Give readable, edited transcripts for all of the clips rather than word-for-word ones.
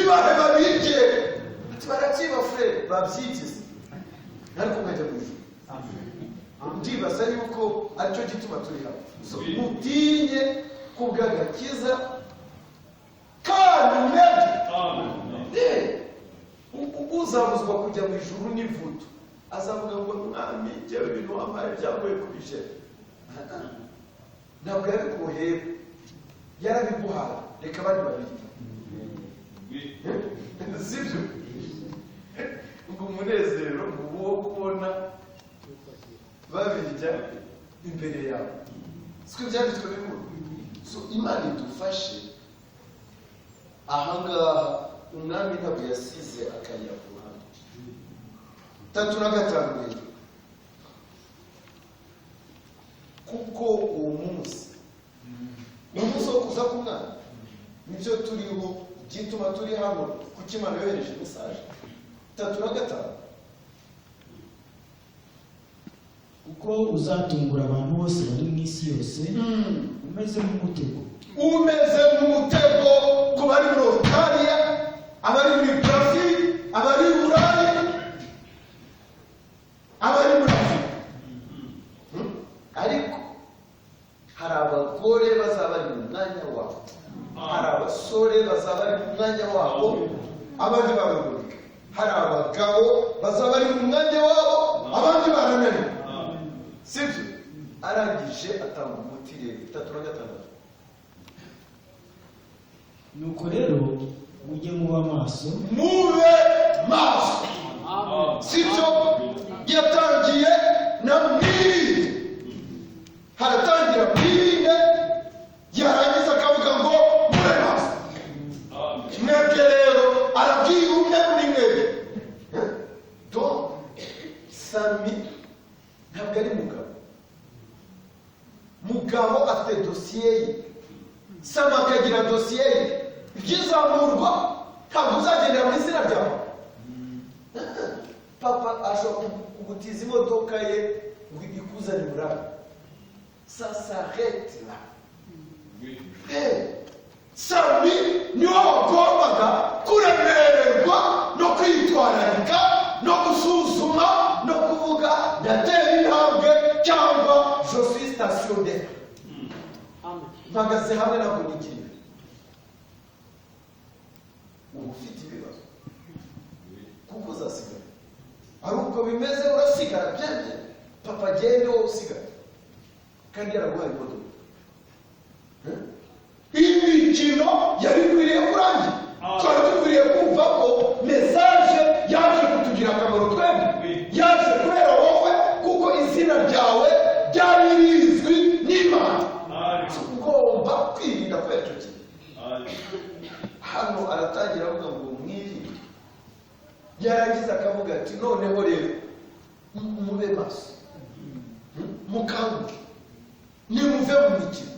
Bibahe babirye. Ati baracyiba frere, babyigize ariko mwajya mu ijuru. Ndibaza yuko aricyo gituma turi hano. So, mutinye kubw'agakiza kandi mwebwe uzabuzwa kujya mu ijuru n'ivutu azavuga ngo mwami, jyewe ibintu wampaye byangoye kubijera. Ntabwo yabikuhera, yarabiguhaye, reka bari babiri, sibyo? Ngo umunezero ngo wo kubona babirya imbere yawe, siko byanditswe bivuga. So Imana idufashe ahangaha. Umwami ntabwo yasize akayira ku ruhande. 35 rero, kuko uwo munsi ni umunsi wo kuza k'umwana, nibyo turiho, igituma turi hano, kuko Imana yohereje message. 35. Kuko uzatungura abantu bose bari mu isi yose, umeze nk'umutego. Umeze nk'umutego ku bari muri Australia, abari muri Brazil, abari i Burayi, abari muri Afurika. Ariko hari abagore bazaba bari mu mwanya wabo, hari abasore bazaba bari mu mwanya wabo, abandi baragurika, hari abagabo bazaba bari mu mwanya wabo, abandi barananiwe, sibyo? Arangije atanga umuti rero, 36. Nuko rero mujye muba maso. Mube maso, sibyo? Yatangiye na mwirinde, haratangira mwirinde, yarangiza akavuga ngo mube maso. Mwebwe rero arabwira umwe muri mwebwe. Donc Sami ntabwo ari mugabo, mugabo afite dosiye ye, Sami akagira dosiye ye. Ibyizamurwa ntabwo uzagendera mu izina rya papa. Papa ashobora kugutiza imodoka ye ngo ikuzane burayi, ça s'arrête là. Sami niwe wagombaga kuremererwa no kwitwararika no gusuzuma no kuvuga ndatera intambwe cyangwa je suis stationnaire, mpagaze hamwe ntabwo nigiriwe. Uba ufite ibibazo kuko uzasigara ari uko bimeze, urasigara byabye papa agende wowe usigara, kandi yaraguhaye imodoka. Imikino yari ikwiriye kurangira, twari dukwiriye kumva ko message yaje kutugira akamaro twebwe, yaje kubera wowe, kuko izina ryawe ryari rizwi n'Imana. Ugomba kwirinda kubera icyo kintu. Hano aratangira avuga ngo mwirinde, yarangiza akavuga ati noneho rero mube maso, mukanguke, nimuve mu mikino,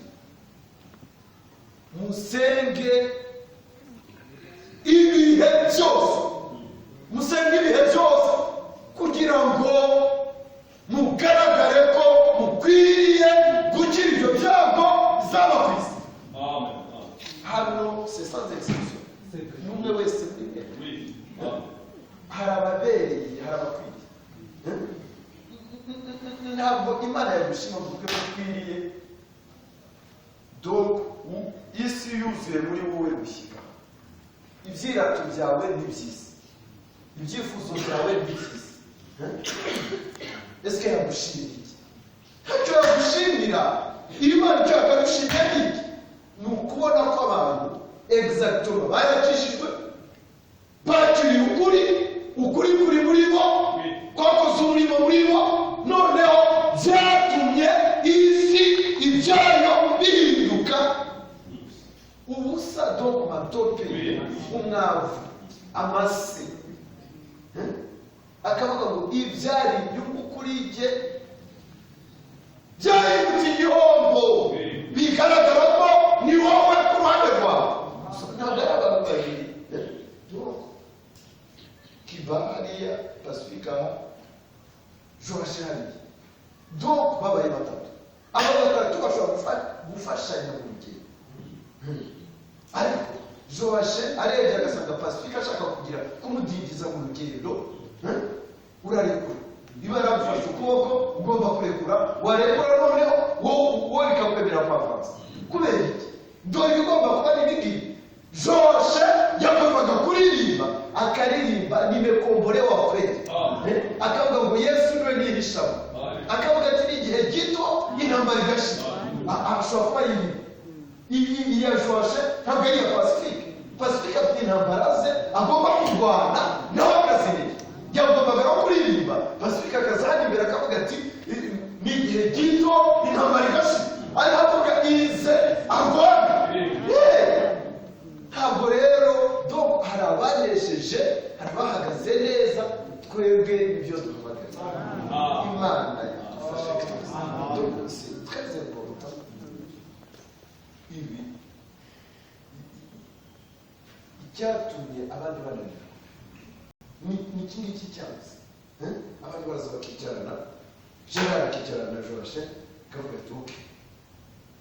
musenge ibihe byose, musenge ibihe byose kugira ngo mugaragare ko mukwiriye gukira ibyo byago zaba ku isi. Hano c'est sans exception, n'umwe wese muri mwe hari ababereye, hari abakwiriye. Ntabwo Imana yagushima ngo uvuge ko ukwiriye. Donc isi yuzuye muri wowe gushyika, ibyirato byawe ni byiza, ibyifuzo byawe ni byiza. Ese yagushimira iki? Ntacyo yagushimira. Imana icyo yakagushimira ni iki? Ni ukubona ko abantu exactement barakijijwe, bakiriye ukuri, ukuri kuri muri bo, kwakoze umurimo muri bo, noneho byatumye isi ibyayo bihinduka ubusa. Donc matope, umwavu, amase, akavuga ngo ibyari inyungu kuri jye byahindutse igihombo, bigaragara ko ni wowe ku ruhande rwawe. Ntabwo ari abantu babiri kiba hariya, Pasifika, Joashe hariya, donc babaye batatu. Aba batatu bashobora gufashanya mu rugendo, ariko Joashe arebye agasanga Pacifique ashaka kugira kumudindiza mu rugendo, urarekura. Niba yaragufashe ukuboko ugomba kurekura, warekura noneho wowe bikakwemera kwavansa. Kubera iki? Dore ibigomba kuba ni ibingibi. Joashe yagombaga kuririmba, akaririmba nimekombolewa kweli, akavuga ngo Yesu niwe nihishamo, akavuga ati ni igihe gito intambara igashira. Ashobora kuba yiririmba iyi ya Joashe, ntabwo ari iya Pacifique. Pacifique afite intambara ze agomba kurwana nawe akazinesha. Yagombaga no kuririmba, Pacifique akaza hano imbere akavuga ati ni igihe gito intambara igashira, ariko avuga ize arwana. Ntabwo rero hari abanesheje, hari abahagaze neza, twebwe nibyo duhamagaye. Imana yadufashe twese. Donc c'est très important ibi. Icyatumye abandi bananirwa ni iki ngiki cyabuze. Abandi baraza bakicarana, Gerard akicarana na Joashe, akavuga ati ok,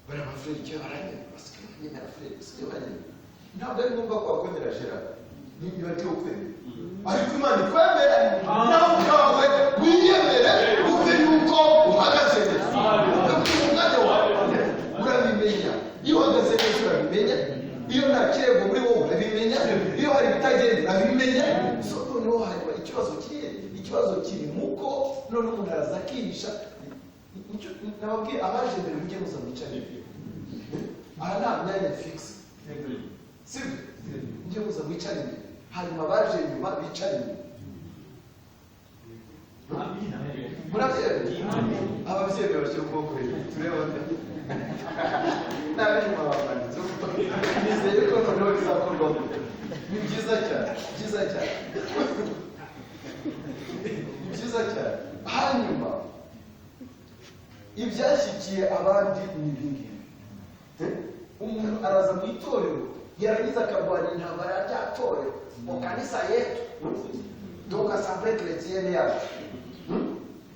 bariya ba frère icyo baranyemera, basigaye banyemera, frère basigaye banyemera. Ntabwo ari ngombwa ko wakwemera Gerard, niba ari ukwemera, ariko Imana ikwemere, nawe ubwawe wiyemere, wumve yuko uhagaze neza. Mu mwanya wawe urabimenya, iyo uhagaze neza urabimenya, iyo nta kirego muri wowe urabimenya, iyo hari ibitagenda urabimenya. So noneho hanyuma ikibazo kiri, ikibazo kiri muko none umuntu araza akihisha. Nababwiye abaje mbere, mujye muza mwicare aha, nta myanya fixe, sibyo? Mujye muza mwicare imbere, hanyuma abaje nyuma bicare inyuma. Murabyemera? Ababyeyi bashyira ukuboko hejuru turebe n'ab'inyuma bamanitse. Nizeye ko noneho bizakorwa. Ni byiza cyane, byiza cyane, ni byiza cyane. Hanyuma ibyashyikiye abandi ni ibingibi. Umuntu araza mu itorero, yarangiza akarwanya intambara ya rya torero mu kanisa yetu, donc assemblée chrétienne yacu.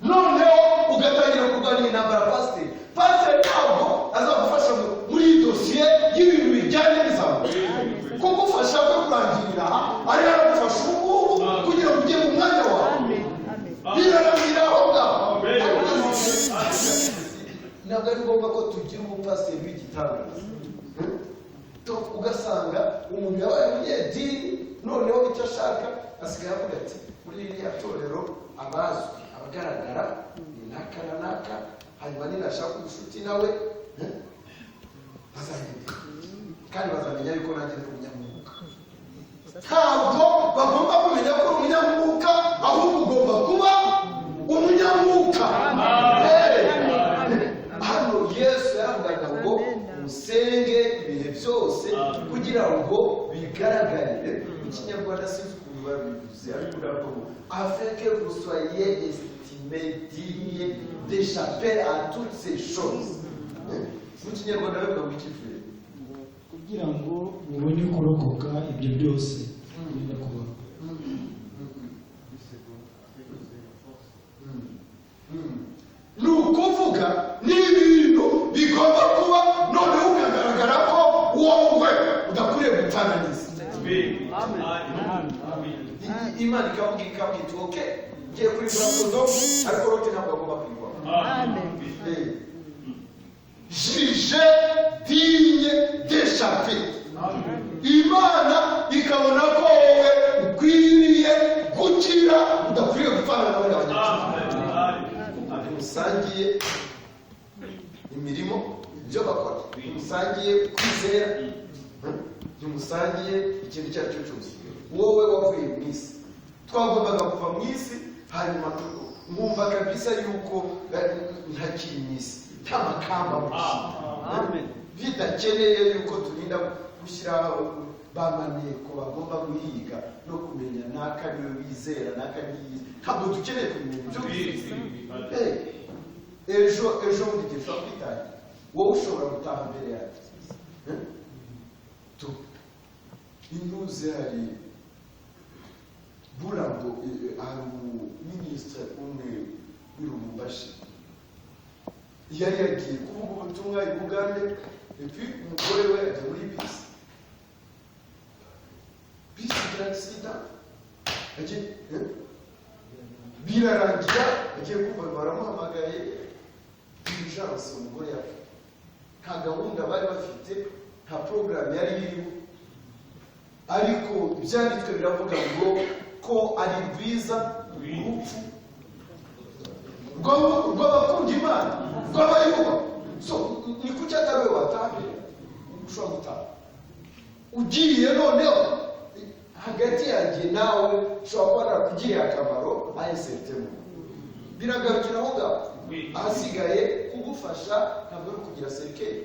Noneho ugatangira kurwanya intambara pasiteri. Pasiteri ntabwo azagufasha muri iyi dosiye y'ibintu bijyanye n'izamu. Kugufasha kwe kurangirira aha, ari aragufasha ubu ngubu kugira ngo ujye mu mwanya wawe, birarangira aho ngaho. Ntabwo ari ngombwa ko tugira umupasiteri w'igitangaza. Ugasanga umuntu yabaye umunyedini, noneho icyo ashaka asigaye avuga ati muri ririya torero abazwi abagaragara ni naka na naka, hanyuma ninashaka ubucuti nawe bazanyemera kandi bazamenya yuko nanjye ndi umunyamwuka. Ntabwo bagomba kumenya ko uri umunyamwuka, ahubwo ugomba kuba umunyamwuka. Hano Yesu yaravugaga ngo musenge ibihe byose kugira ngo bigaragarire. Mu Kinyarwanda sinzi ukuntu babivuze, ariko ndavuga ngo afin que vous soyez estimés dignes d'échapper à toutes ces choses. Mu Kinyarwanda bavuga ngo iki, frère? Kugira ngo mubone kurokoka ibyo byose byenda kubaho. Ni ukuvuga ni ibintu bigomba kuba, noneho ukagaragara ko wowe udakwiriye gupfana n'isi. Imana ikavuga, ikabwita ok, ngiye kurimbura Sodomu, ariko Loti ntabwo agomba kuyibona. Jugé digne d'échapper, Imana ikabona ko wowe ukwiriye gukira, udakwiriye gupfana nawe n'abanyagihugu musangiye imirimo, ibyo bakora, ntimusangiye kwizera, ntimusangiye ikintu icyo ari cyo cyose. Wowe wavuye mu isi, twagombaga kuva mu isi, hanyuma nkumva kabisa yuko ntakiri mu isi, nta makamba mu isi, bidakeneye yuko turinda gushyira ba maneko bagomba guhiga no kumenya naka niwe wizera naka ntiyizera. Ntabwo dukeneye kubimenya ibyo. Ejo ejo bundi igihe ushobora kwitangira, wowe ushobora gutaha mbere yanjye. Intuze hari Bulambo, hari umuminisitiri umwe w'i Lubumbashi yari yagiye kuvuga ubutumwa i Bugande, et puis umugore we ajya muri bisi. agira accident, agiye birarangira, agiye kumva baramuhamagaye urgence, umugore yapfa. Nta gahunda bari bafite, nta porogaramu yari iriho, ariko ibyanditswe biravuga ngo ko ari rwiza urupfu rw'abakunda Imana, rw'abayubaha. So ni kuki atari we wataha? Ushobora gutaha ugiye, noneho hagati yanjye nawe ushobora kuba narakugiriye akamaro ayeseritemo, biragarukira aho ngaho. Ahasigaye kugufasha ntabwo ari ukugira cercueil,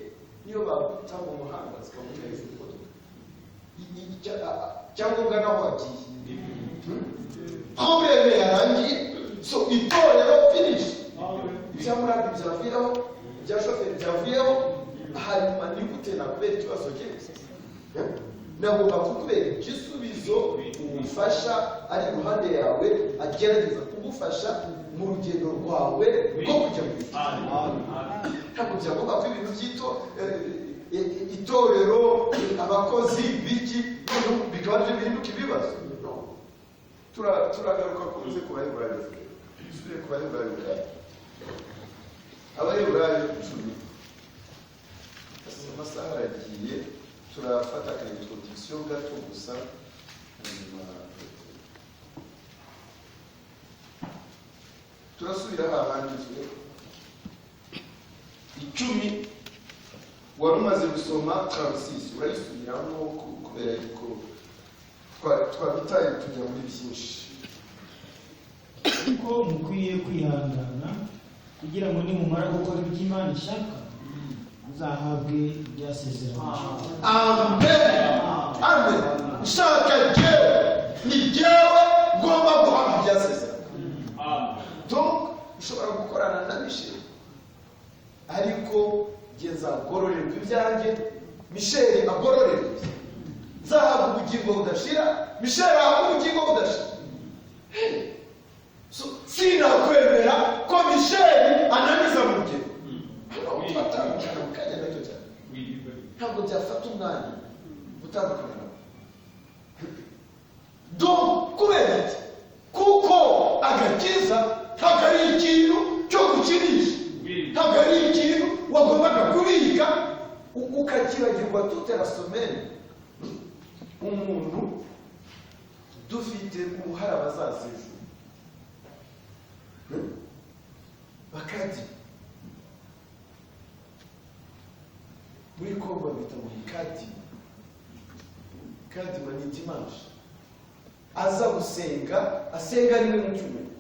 niyo baguta mu muhanda zikaguca hejuru y'imodoka, cyangombwa naho wagiye, problème yarangiye. So itorero finish, ibya muradi byavuyeho, ibya shoferi byavuyeho. Hanyuma ni gute nakubera ikibazo? Cye nagomba kukubera igisubizo. Umufasha ari iruhande yawe, agerageza kugufasha mu rugendo rwawe rwo kujya mu ijuru. Ntabwo byagomba ko ibintu by'ito itorero, abakozi biki, noneho bikaba aribyo bihinduka ibibazo. No. Turagaruka kuze ku Baheburayo, dusubire ku Baheburayo bwayo, Abaheburayo 10. Amasaha aragiye, turafata aka introduction gato gusa, hanyuma turasubira hahandi 10 wari umaze gusoma, 36 urayisubiramo, kubera yuko twabitaye tujya muri byinshi. Kuko mukwiriye kwihangana kugira ngo nimumara gukora ibyo Imana ishaka, muzahabwe ibyasezeranyijwe. Amen, amen. Nshaka jyewe, ni jyewe ngomba guhabwa ibyasezerano. Donc ushobora gukorana na Michel, ariko njye nzagororerwa ibyanjye, Michel agororerwa ibye. Nzahabwa ubugingo budashira, Michel ahabwa ubugingo budashira. Hey. So, sinakwemera ko Michel ananiza mu rugendo. Hano turatandukana mu kanya gato cyane, ntabwo byafata umwanya gutandukana nawe. Donc kubera iki? Kuko agakiza ntabwo ari ikintu cyo gukinisha, ntabwo ari ikintu wagombaga kubika ukakibagirwa toute la semaine. Umuntu dufite uruhare, abazaza ejo bakadi muri Kongo bita ngo ni kadima. Kadima ni dimanche, aza gusenga, asenga rimwe mu cyumweru.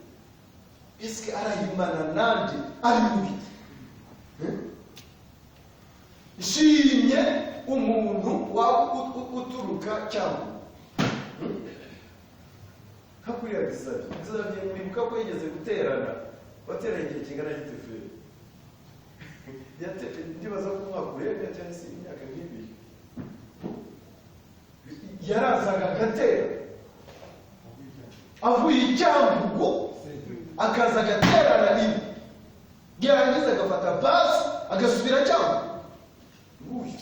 Eske arahimana nande ari mu biti? Nshimye umuntu waba uturuka cyangwa nka kuriya Xavier. Xavier muribuka ko yigeze guterana, wateranye igihe kingana gite frère? Ndibaza ko umwaka urenga cyangwa se imyaka nk'ibiri yarazaga agatera avuye i Cyangugu, akaza agaterana rimwe, yarangiza agafata basi agasubira Cyangugu. Nguyu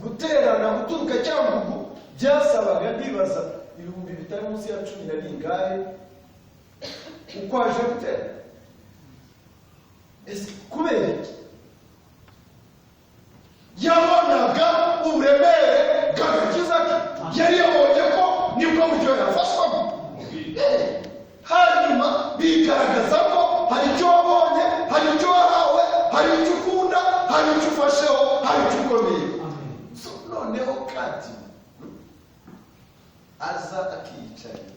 guterana uturuka Cyangugu byasabaga, ndibaza, ibihumbi bitari munsi ya cumi na bingahe uko aje gutera. Ese kubera iki? Yabonaga uburemere bw'agakiza ke, yari yabonye ko nibwo buryo yafashwamo. Hanyuma bigaragaza ko hari icyo wabonye, hari icyo wahawe, hari icyo ukunda, hari icyo ufasheho, hari icyo ukomeye. So noneho kandi aza akiyicarira,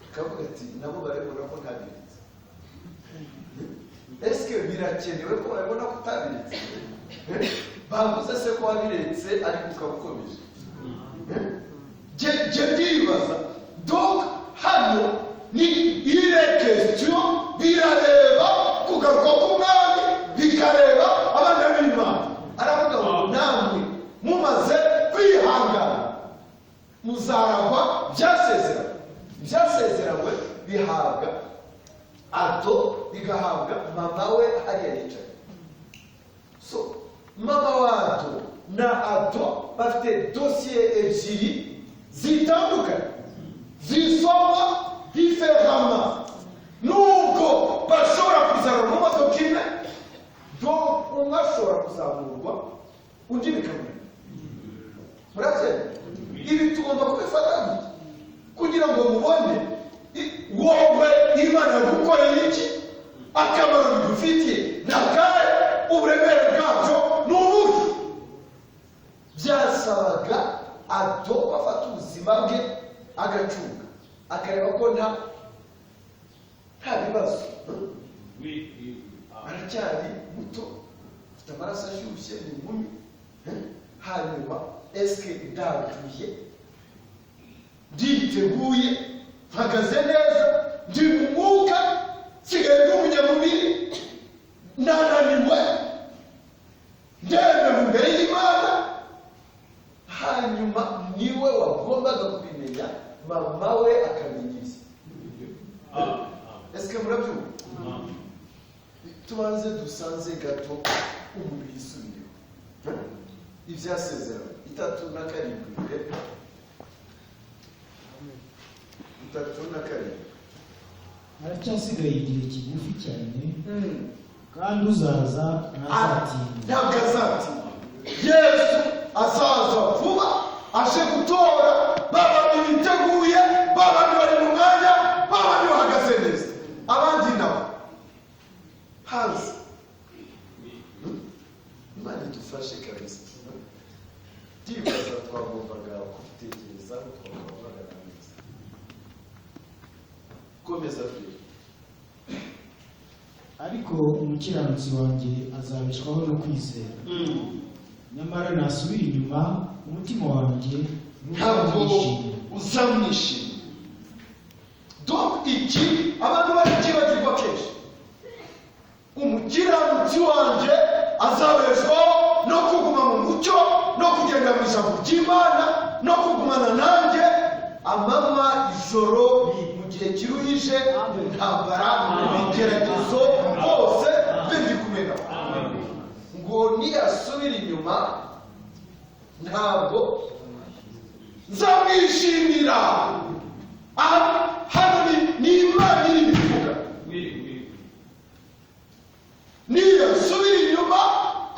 akavuga ati: "Nabo barabibona ko ntabiritse." Ese birakenewe ko babibona ko utabiritse? Bavuze se ko wabiretse ariko ukaba ukomeje? Jye ndibaza. Donc hano ni ire question, birareba kugaruka k'umwami, bikareba abana b'Imana. Aravuga ngo namwe mumaze kwihangana muzaragwa byasezeranywe. Ibyasezeranywe bihabwa ato, bigahabwa mama we hariya yicaye. So mama wato Na Ado bafite dosiye ebyiri zitandukanye, zisoma différemment, nubwo bashobora kuzana mu modoka imwe. Donc umwe ashobora kuzamurwa, undi bikamurika. Murabyemera? Ibi tugomba kubifata gutya kugira ngo mubone wowe Imana yagukoreye iki, akamaro bigufitiye ni akahe, uburemere bwabyo ni ubuhe. Byasabaga Ado afata ubuzima bwe, agacunga, akareba ko nta bibazo. Aracyari muto, afite amaraso ashyushye, ni inkumi. Hanyuma eske ndaguye, nditeguye, mpagaze neza, ndi mu mwuka, nsigaye ndi umunyamubiri, nananiwe, ndemewe imbere y'Imana? Hanyuma niwe wagombaga kubimenya, mama we akamenya ibye. Ese murabyumva? Tubanze dusanze gato umuntu yisubiyeho. Ibyasezerano 37, 37. Haracyasigaye igihe kigufi cyane, kandi uzaza ntazatinda. Ntabwo azatinda. Yesu azaza vuba, aje gutora babandi biteguye, babandi bari mu mwanya, babandi bahagaze neza. Abandi nabo hanze. Imana idufashe kabisa. Ndibaza twagombaga kubitekerezaho, twagombaga neza. Komeza mbere. Ariko umukiranutsi wanjye azabeshwaho no kwizera, nyamara nasubira inyuma, umutima wanjye Ntabwo ntuzamwishimira. uzamwishimira. Donc iki abantu baracyibagirwa kenshi: umukiranutsi wanjye azabeshwaho no kuguma mu mucyo, no kugenda mu ijambo ry'Imana, no kugumana nanjye amanywa, ijoro, mu gihe kiruhije, mu ntambara, mu bigeragezo hose mbe ndi kumwe nawe. Ngo niyasubira inyuma, ntabwo nzamwishimira. Aha hano ni Imana iri bivuga. Niyasubira inyuma,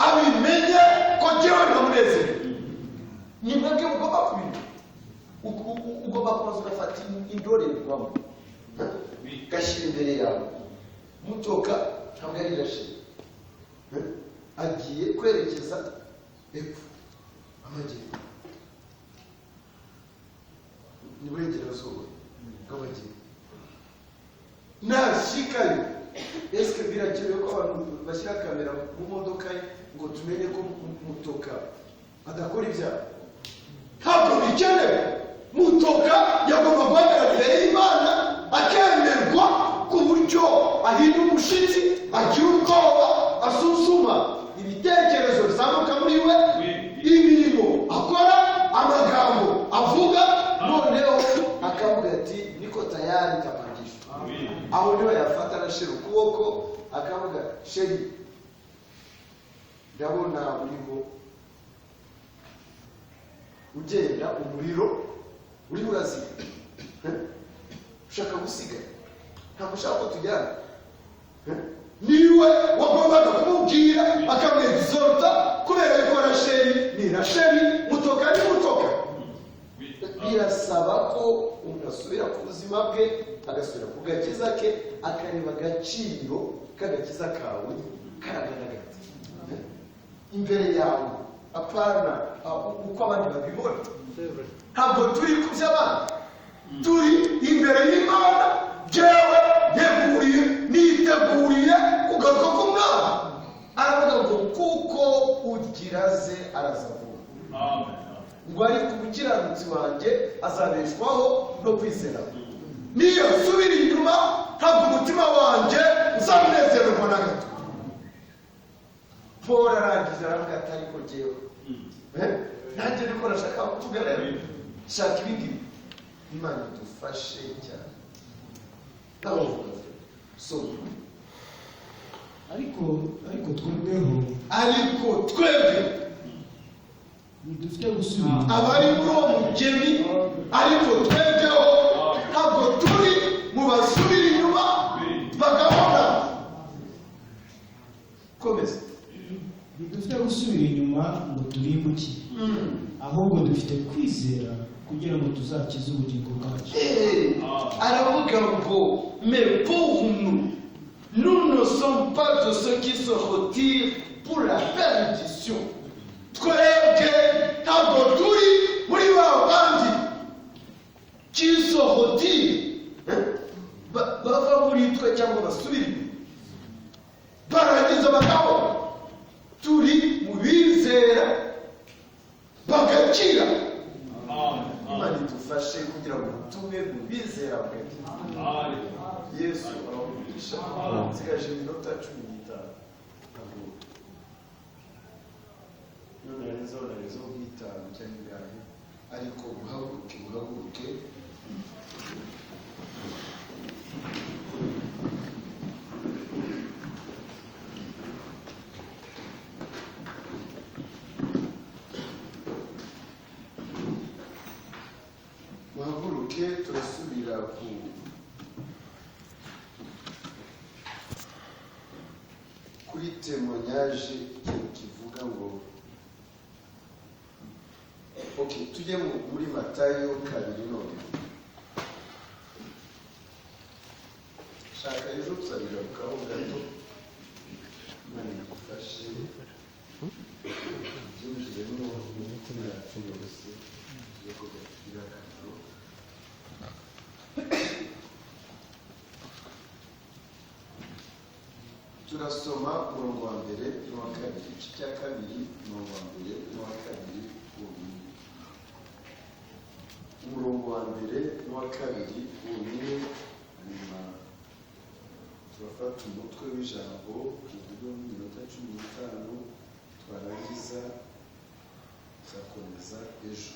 abimenye ko jyewe ntamunezerewe. Ni mwebwe mugomba kubimenya. Ugomba kubanza ugafata indorerwamo, gashyira imbere yawe. Mutoka ntabwo ari Rasheli, agiye kwerekeza epfo, amajyepfo, ni burengerazuba bw'amajyepfo. Nashyikayo, esike birakenewe ko abantu bashyira kamera mu modoka ye ngo tumenye ko Mutoka adakora ibyaha? Ntabwo bikenewe. Mutoka yagomba guhagarara imbere y'Imana, akemerwa, ku buryo ahinda umushyitsi, agira ubwoba, asuzuma ibitekerezo bizamuka muri we, imirimo akora, amagambo avuga, noneho akavuga ati: "Niko tayari, tapangishwa." Aho niho yafata arashira ukuboko, akavuga: "Chérie, ndabona urimo ugenda, umuriro urimo urazima. Ushaka gusiga, ntabwo ushaka ko tujyana." Niwe wagombaga kumubwira, akamwexhorta, kubera yuko Rasheli ni Rasheli, Mutoka ni Mutoka. Birasaba ko umuntu asubira ku buzima bwe, agasubira ku gakiza ke, akareba agaciro k'agakiza kawe karagaragara imbere yawe, apana uko abandi babibona. Ntabwo turi ku by'abandi, turi imbere y'Imana. Jyewe nteguriye, niteguriye kugaruka k'umwami. Aravuga ngo kuko ugira ze araza vuba, ngo ariko umukiranutsi wanjye azabeshwaho no kwizera. Niyo nsubira inyuma, ntabwo umutima wanjye uzamunezererwa na gato. Paul arangije aravuga ati: "Ariko jyewe." Nanjye niko nashaka kuvuga rero, shaka ibi ngibi. Imana idufashe cyane. Nawe uvuga so. Ariko twebweho, Ariko twebwe, Ntidufite gusubira inyuma. Abari muri uwo mugeni, ariko twebweho ntabwo turi mu basubira inyuma bagahora. Komeza. Ntidufite gusubira inyuma ngo turimbuke, ahubwo dufite kwizera kugira ngo tuzakize ubugingo bwacu. Aravuga ngo: "Mais pour nous, nous ne sommes pas de ceux qui se retirent pour la perdition." Twebwe ntabwo turi muri ba bandi qui se retirent, hein? Bava muri twe cyangwa basubira inyuma barangiza bakabona. Turi mu bizera bagakira. Imana idufashe kugira ngo tube mu bizera bagakira. Yesu abamugisha. Nsigaje iminota 15. Ntabwo none narenzaho, narenzaho nk'itanu cyangwa ingahe, ariko muhaguruke, muhaguruke. Muhaguruke. Turasubira kuri témoignage, ikintu kivuga ngo, ok, tujye muri Matayo 2. None shaka ejo tuzabigarukaho gato. Imana igufashe byinjiremo mu mitima yacu yose, yuko byatugirira akamaro. Turasoma umurongo wa mbere n'uwa kabiri, igice cya 2, umurongo wa mbere n'uwa kabiri wonyine, umurongo wa mbere n'uwa kabiri wonyine. Hanyuma turafata umutwe w'ijambo tuvuge mu minota 15, twarangiza tuzakomeza ejo.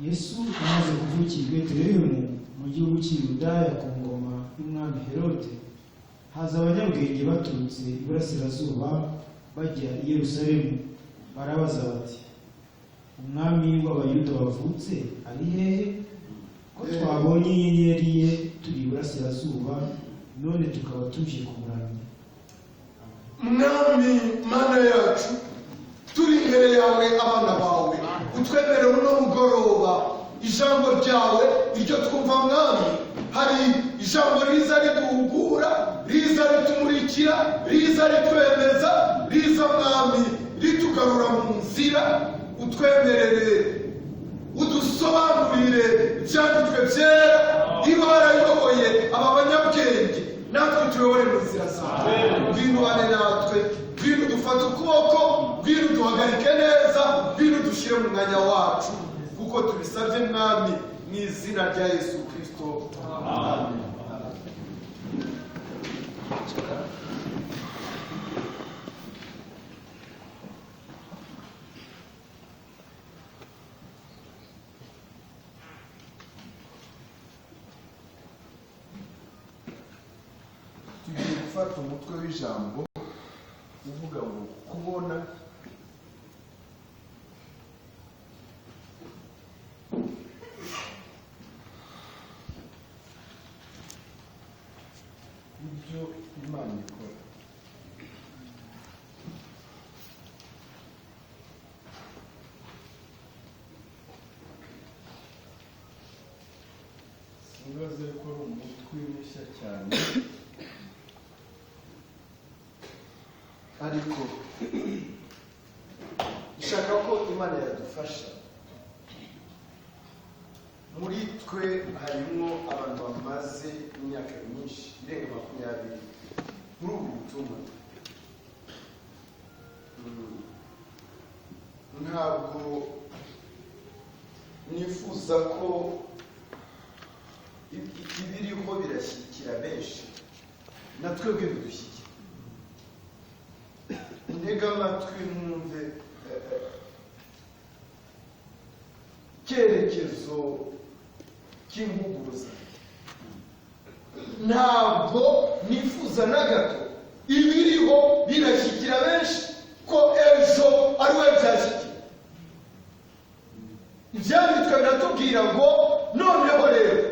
Yesu amaze kuvukira i Betelehemu mu gihugu cy'i Yudaya ku ngoma y'umwami Herode, haza abanyabwenge baturutse iburasirazuba bajya i Yerusalemu, barabaza bati: "Umwami w'Abayuda wavutse ari hehe, ko twabonye inyenyeri ye turi iburasirazuba, none tukaba tuje kumuramya?" Mwami Mana yacu, turi imbere yawe, abana bawe, utwemerere uno mugoroba ijambo ryawe iryo twumva. Mwami, hari ijambo riza riduhugura, riza ritumurikira, riza ritwemeza, riza, Mwami, ritugarura mu nzira. Utwemerere udusobanurire ibyanditswe byera. Niba warayoboye aba banyabwenge, natwe tuyobore mu nzira zawe. Ngwino ubane natwe, ngwino dufate ukuboko, ngwino duhagarike neza, ngwino dushyire mu mwanya wacu, kuko tubisabye, Mwami, mu izina rya Yesu Kirisito, amen. Tugiye gufata umutwe w'ijambo uvuga ngo kubona ibyo Imana ikora. Sinibaze ko ari umutwe mushya cyane, ariko ishaka ko Imana yadufasha. Muri twe harimo abantu bamaze imyaka myinshi irenga 20 muri ubu butumwa. Ntabwo nifuza ko ibiriho birashyikira benshi, na twebwe bidushyikira. Ntega amatwi mwumve icyerekezo cy'impuguro zanjye. Ntabwo nifuza na gato ibiriho birashyikira benshi. ko ejo ari we byashyikiye. Ibyanditswe biratubwira ngo noneho rero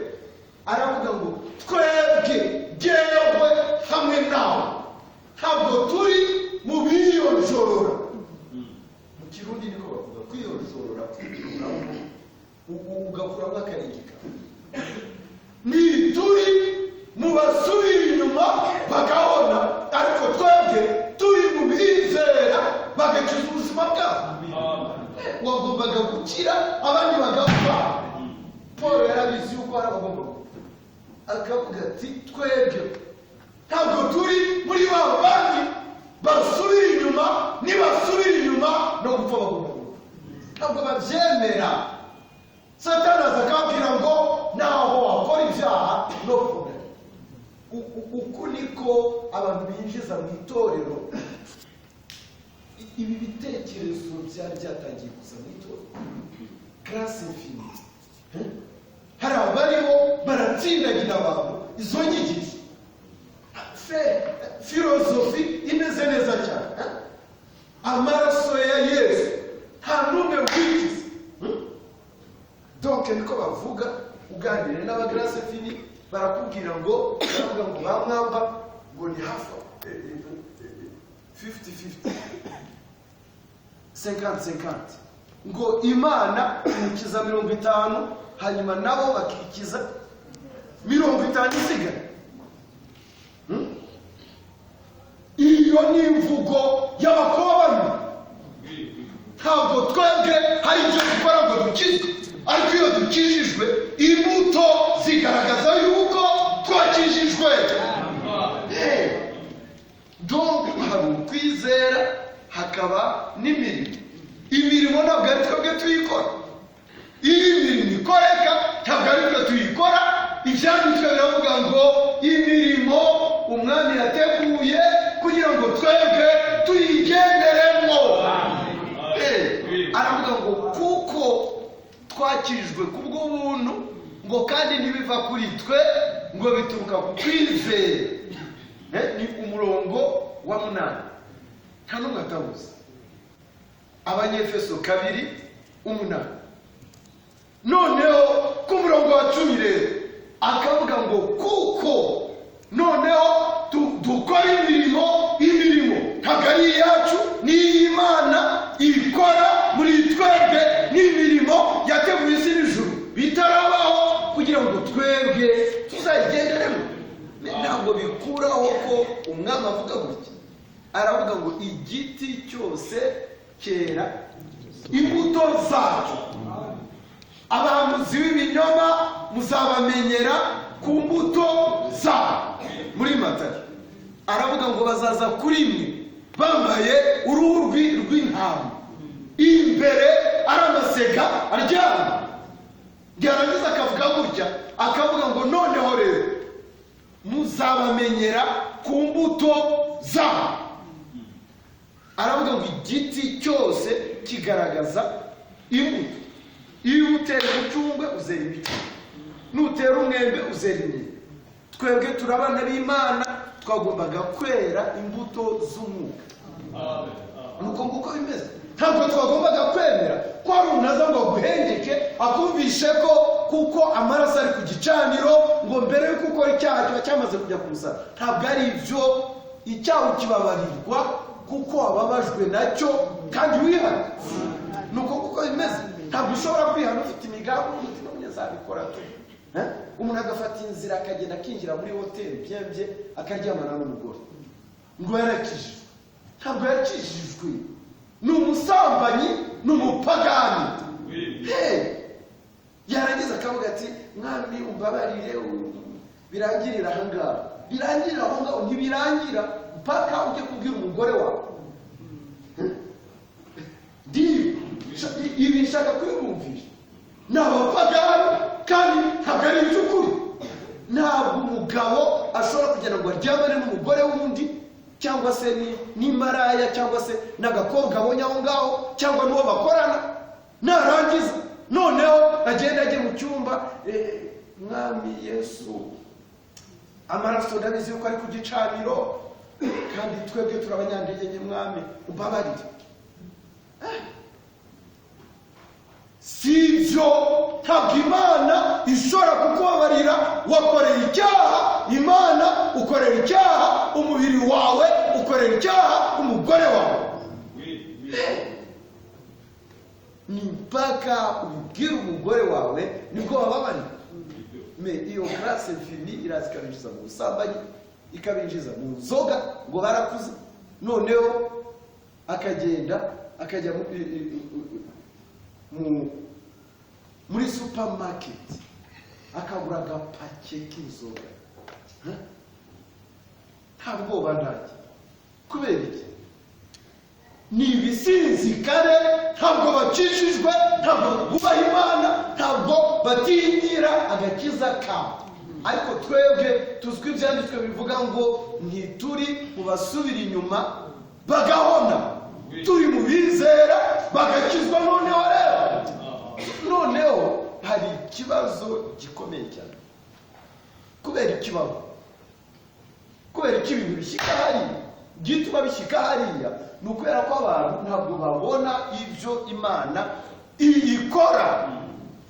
aravuga ngo twebwe, jyewe hamwe nawe, ntabwo turi mu biyonjorora. Mu Kirundi niko bavuga kwiyonjorora, ugakuramo akarenge kawe. Ni turi mu basubira inyuma bagahona, ariko twebwe turi mu bizera bagakiza ubuzima bwabo. Wagombaga gukira, abandi bagapfa. Paul yarabizi yuko hari abagomba gupfa, akavuga ati twebwe ntabwo turi muri ba bandi basubira inyuma. Nibasubira inyuma no gupfa bagomba gupfa, ntabwo babyemera. Satani aza akababwira ngo naho wakora ibyaha, no problem. Uku niko abantu binjiza mu itorero ibi bitekerezo byari byatangiye kuza mu itorero, grâce infinie. Hari abariho baratsindagira abantu izo nyigisho, philosophie imeze neza cyane, eh? Amaraso ya Yesu nta n'umwe wikiza. Donc niko bavuga. Uganire n'aba grâce infinie, barakubwira ngo, baravuga ngo bamwamba ngo ni hafi 50-50, 50-50, ngo Imana imukiza 50, hanyuma nabo bakikiza 50 isigaye. Iyo ni imvugo y'abakobwa. Ntabwo twebwe hari ibyo dukora ngo dukizwe, ariko iyo dukijijwe imbuto zigaragaza yuko twakijijwe. Hey. Donc hari ukwizera, hakaba n'imirimo. Imirimo ntabwo ari twebwe tuyikora. Iyo imirimo ikoreka ntabwo ari twe tuyikora. Ibyanditswe biravuga ngo imirimo Umwami yateguye kugira ngo twebwe tuyigenderemo. Aravuga ngo kuko twakijwe kubw'ubuntu, ngo kandi ntibiva kuri twe, ngo bituruka ku kwizera. Ni umurongo wa 8, nta n'umwe atawuzi. Abanyefeso 2:8. Noneho ku murongo wa 10 rero akavuga ngo kuko noneho dukora imirimo, imirimo ntabwo ari iyacu, ni iy'Imana ikora muri twebwe, n'imirimo yateguye isi n'ijuru bitarabaho kugira ngo twebwe tuzayigenderemo. Ntabwo bikuraho ko Umwami avuga gutya, aravuga ngo igiti cyose cyera imbuto zacyo. Abahanuzi b'ibinyoma muzabamenyera ku mbuto zabo. Muri Matayo aravuga ngo bazaza kuri mwe bambaye uruhu rw'intama, imbere ari amasega aryamye. Yarangiza akavuga gutya, akavuga ngo noneho rero muzabamenyera ku mbuto zabo. Aravuga ngo igiti cyose kigaragaza imbuto. Iyo utera umucungwe uzera imicungwe, nutera umwembe uzera imyembe. Twebwe turi abana b'Imana, twagombaga kwera imbuto z'umwuka. Nuko nguko bimeze. Ntabwo twagombaga kwemera ko hari umuntu aza ngo aguhengeke, akumvishe ko kuko amaraso ari ku gicaniro, ngo mbere y'uko ukora icyaha kiba cyamaze kujya ku musaraba. Ntabwo ari ibyo. Icyaha ukibabarirwa kuko wababajwe nacyo kandi wihana. Nuko kuko bimeze. Ntabwo ushobora kwihana ufite imigambi umutima azabikora tu. Eh? Umuntu agafata inzira, akagenda, akinjira muri hoteli byembye, akaryamana n'umugore ngo yarakijijwe. Ntabwo yakijijwe, ni umusambanyi, ni umupagani. Hey! Yarangiza akavuga ati "Mwami, umbabarire, birangirira aha ngaha." Birangirira aho ngaho? Ntibirangira mpaka ujye kubwira umugore wawe. Ndiyo ibi nshaka kubibumvisha, ni abapagani kandi ntabwo ari iby'ukuri. Ntabwo umugabo ashobora kugira ngo aryamane n'umugore w'undi, cyangwa se n'imaraya, cyangwa se n'agakobwa abonye aho ngaho, cyangwa n'uwo bakorana, narangiza noneho agenda ajye mu cyumba, "Mwami Yesu, amaraso ndabizi yuko ari ku gicaniro." Kandi twebwe turi abanyantege nke, Mwami, umbabarire. Si ibyo, ntabwo Imana ishobora kukubabarira. Wakoreye icyaha Imana, ukorera icyaha umubiri wawe, ukorera icyaha umugore wawe. Ni mpaka ubibwire umugore wawe nibwo wababarira. Mais iyo grâce infinie iraza ikabinjiza mu busambanyi, ikabinjiza mu nzoga, ngo barakuze. Noneho akagenda akajya muri supermarket, akagura agapake k'inzoga. Huh? Nta bwoba, ntacyo. Kubera iki? Ni ibisinzikare. Ntabwo bakijijwe, ntabwo bubaha Imana, ntabwo batinyira agakiza kabo. Ariko twebwe tuzwi, ibyanditswe bivuga ngo ntituri mu basubira inyuma bagahona, turi mu bizera bagakizwa. Noneho rero, noneho hari ikibazo gikomeye cyane. Kubera ikibazo, kubera ko ibintu bishyika hariya, igituma bishyika hariya ni ukubera ko abantu ntabwo babona ibyo Imana ikora.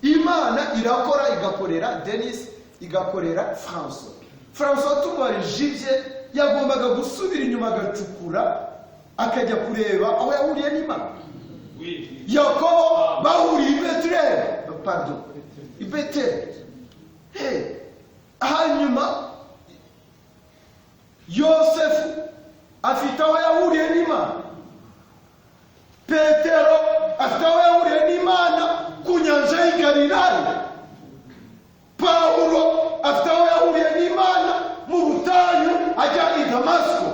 Imana irakora, igakorera Denis, igakorera Francois. Francois tumubarije ibye, yagombaga gusubira inyuma agacukura, akajya kureba aho yahuriye n'Imana. Yakobo bahuriye i Betelehemu, pardon, i Beteli. Hey. Hanyuma Yosefu afite aho yahuriye n'Imana. Petero afite aho yahuriye n'Imana ku nyanja y'i Galilaya. Pawulo afite aho yahuriye n'Imana mu butayu ajya i Damasiko.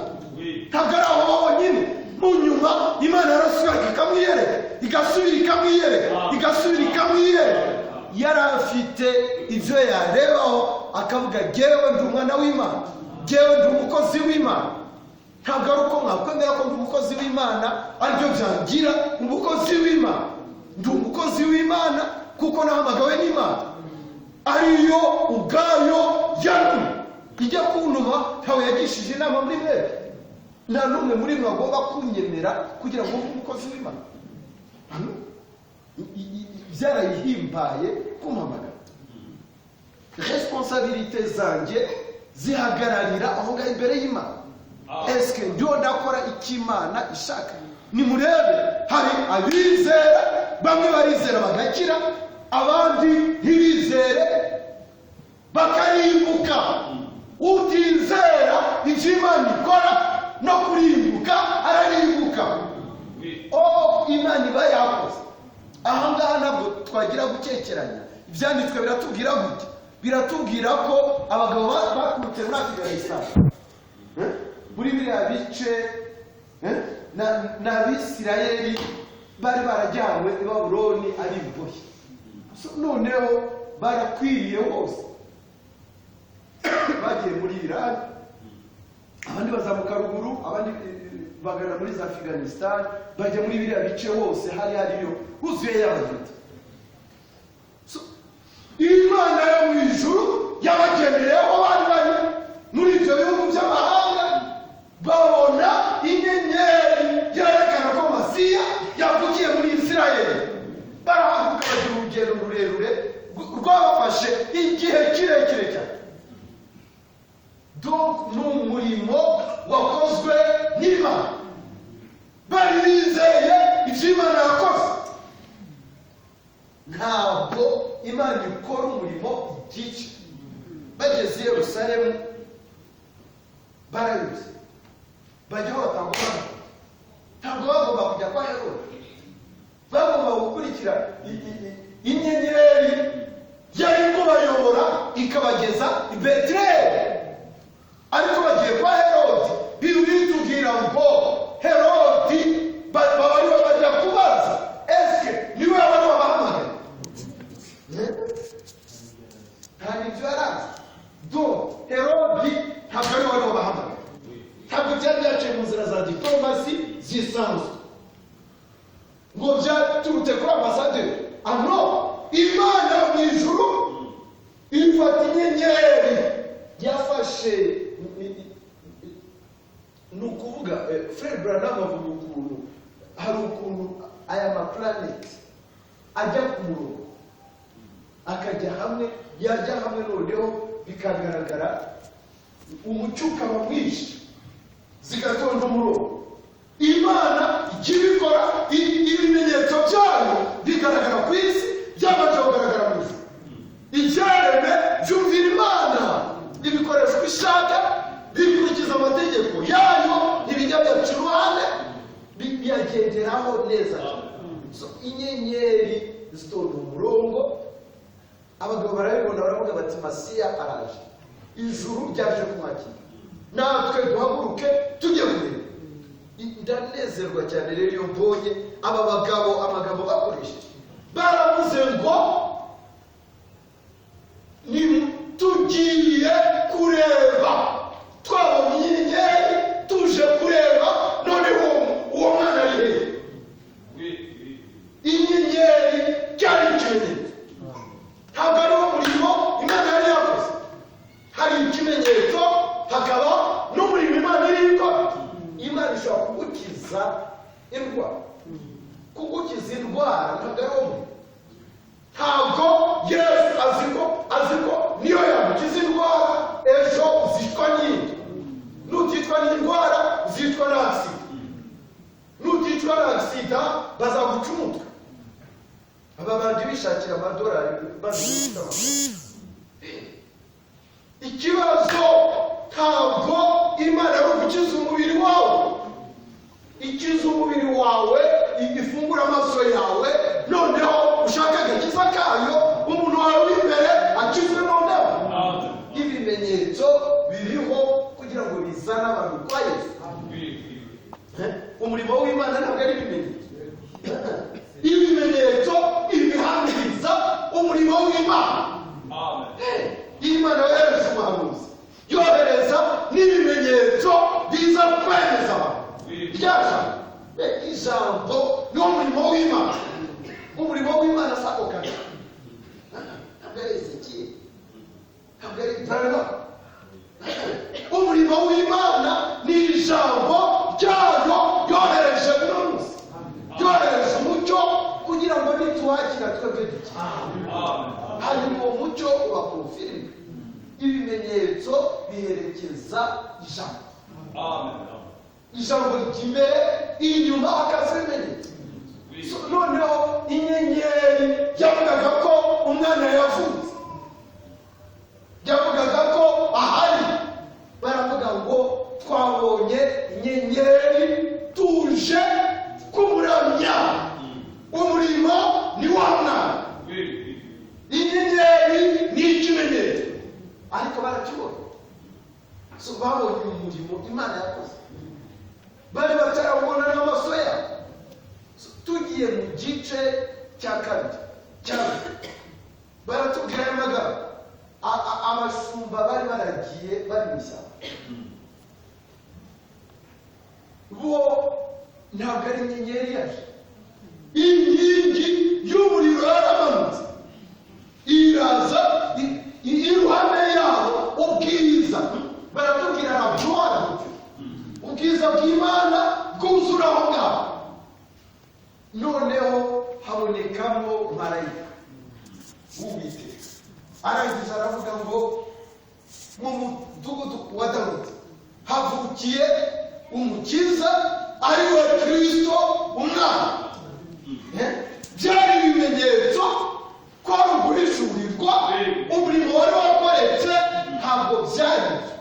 Ntabwo ari aho honyine. Mu nyuma Imana yarasubiraga ikamwiyereka, igasubira ikamwiyereka, igasubira ikamwiyereka. Yari afite ibyo yarebaho akavuga: "Jyewe ndi umwana w'Imana, jyewe ndi umukozi w'Imana." Ntabwo ari uko mwakwemera ko ndi umukozi w'Imana aribyo byangira umukozi w'Imana. Ndi umukozi w'Imana kuko nahamagawe n'Imana, ariyo ubwayo yantumye. Ijya kuntuma ntawe yagishije inama muri mwebwe. Nta n'umwe muri mwe agomba kunyemera kugira ngo mbe umukozi w'Imana. Hano byarayihimbaye kumpamagara. Responsabilités zanjye zihagararira aho ngaho imbere y'Imana. Eske ndiho ndakora icyo Imana ishaka? Nimurebe, hari abizera, bamwe barizera bagakira, abandi ntibizere bakarimbuka. Utizera ibyo Imana ikora, no kurimbuka ararimbuka. Oh, Imana iba yakoze. Aha ngaha ntabwo twagira gukekeranya. Ibyanditswe biratubwira gute? Biratubwira ko abagabo baturutse muri Afiganistan, muri biriya bice, n'Abisirayeli bari barajyanywe i Babuloni ari imbohe. So, noneho barakwiriye hose, bagiye muri Irani, abandi bazamuka ruguru, abandi bagana muri za Afiganistan, bajya muri biriya bice hose hari hariyo huzuye y'Abayuda. So, Imana yo mu ijuru yabageneyeho, bari bari muri ibyo bihugu by'amahanga, babona inyenyeri yerekana ko Masiya yavukiye muri Isirayeli. Barahaguruka, bagira urugendo rurerure rwabafashe igihe kirekire cyane. Donc ni umurimo wakozwe n'Imana. Bari bizeye ibyo Imana yakoze. Ntabwo Imana ikora umurimo igice. Bageze i Yerusalemu barayobye, bajyaho batagomba. Ntabwo bagomba kujya kwa Herode, bagomba gukurikira inyenyeri yari kubayobora ikabageza i Betelehemu, ariko bagiye kwa Herodi. Bibiliya itubwira ngo Herodi baba ariwe bajya kubaza. Eske niwe wari wabahamagaye? Ntabwo ibyo yari azi. Do Herodi ntabwo ari wari wabahamagaye, ntabwo byari byaciye mu nzira za diplomasi zisanzwe, ngo byaturutse kuri ambasaderi ano. Imana mu ijuru ifata inyenyeri yafashe. Ni ukuvuga Frère Branham avuga ukuntu hari ukuntu aya maplaneti ajya ku murongo, akajya hamwe, yajya hamwe noneho bikagaragara, umucyo ukaba mwinshi, zigatonda umurongo. Imana ikibikora, ibimenyetso byayo bigaragara ku isi, byabanje kugaragara mu isi. Icyaremwe cyumvira Imana, ibikoresho ishaka, bikurikiza amategeko yayo, ntibijya byaca iruhande, biyagenderaho neza. So, inyenyeri zitonda umurongo, abagabo barabibona, baravuga bati Masiya araje, ijuru ryaje kumwakira, natwe duhaguruke tujye kureba. Ndanezerwa cyane rero iyo mbonye aba bagabo amagambo bakoresheje, baravuze ngo tugiye kureba, twabonye inyenyeri tuje kureba, none uwo mwana ari hehe? Inyenyeri cyari ikimenyetso, ntabwo ari wo murimo Imana yari yakoze. Hari ikimenyetso, hakaba n'umurimo Imana iri gukora. Imana ishobora kugukiza indwara, kugukiza indwara ntabwo ari wo murimo. Ntabwo Yesu azi ko niyo yagukiza indwara, ejo uzicwa n'indi, nuticwa n'indwara uzicwa na agisida, nuticwa na agisida bazaguca umutwe. Aba bandi bishakira amadolari bazi amafaranga. Ikibazo ntabwo Imana ari ugukiza umubiri wawe, ikiza umubiri wawe, ifungura amaso yawe, noneho ushaka agakiza kayo, umuntu wawe w'imbere akizwe noneho. Ibimenyetso biriho kugira ngo bizane abantu kwa Yesu. Umurimo w'Imana ntabwo ari ibimenyetso. Ibimenyetso ibihamiriza umurimo w'Imana. Imana yohereza umuhanuzi, yohereza n'ibimenyetso biza kwemeza abantu. Ijambo niwo murimo w'Imana. Umurimo w'Imana si ako kanya, ntabwo ari Ezekiel, ntabwo ari Branham. Umurimo w'Imana ni ijambo ryayo yohereje uno munsi, yohereje umucyo kugira ngo nituwakira twebwe dukire. Hanyuma uwo mucyo uba konfirime, ibimenyetso biherekeza ijambo. Ijambo ry'imbere, inyuma hakaza ibimenyetso. Noneho inyenyeri yavugaga ko umwana yavutse, yavugaga ko ahari. Baravuga ngo twabonye inyenyeri tuje kumuramya, umurimo ni wa mwana. Inyenyeri ni ikimenyetso, ariko barakibona. So babonye umurimo Imana yakoze, bari batarawubona n'amaso yabo. Tugiye mu gice cya kabiri baratubwira aya magambo. Abashumba bari baragiye bari mu ishyamba, bo ntabwo ari inyenyeri yaje, inkingi y'umuriro yaramanutse iraza iruhande yabo ubwiza. Baratubwira na gloire, ubwiza bw'Imana bwuzura aho ngaho. Noneho habonekamo marayika w'Uwiteka, arangiza aravuga ngo mu mudugudu wa Dawidi havukiye umukiza ari we Kristo umwana. Byari ibimenyetso ko ari uguhishurirwa umurimo wari wakoretse, ntabwo byari.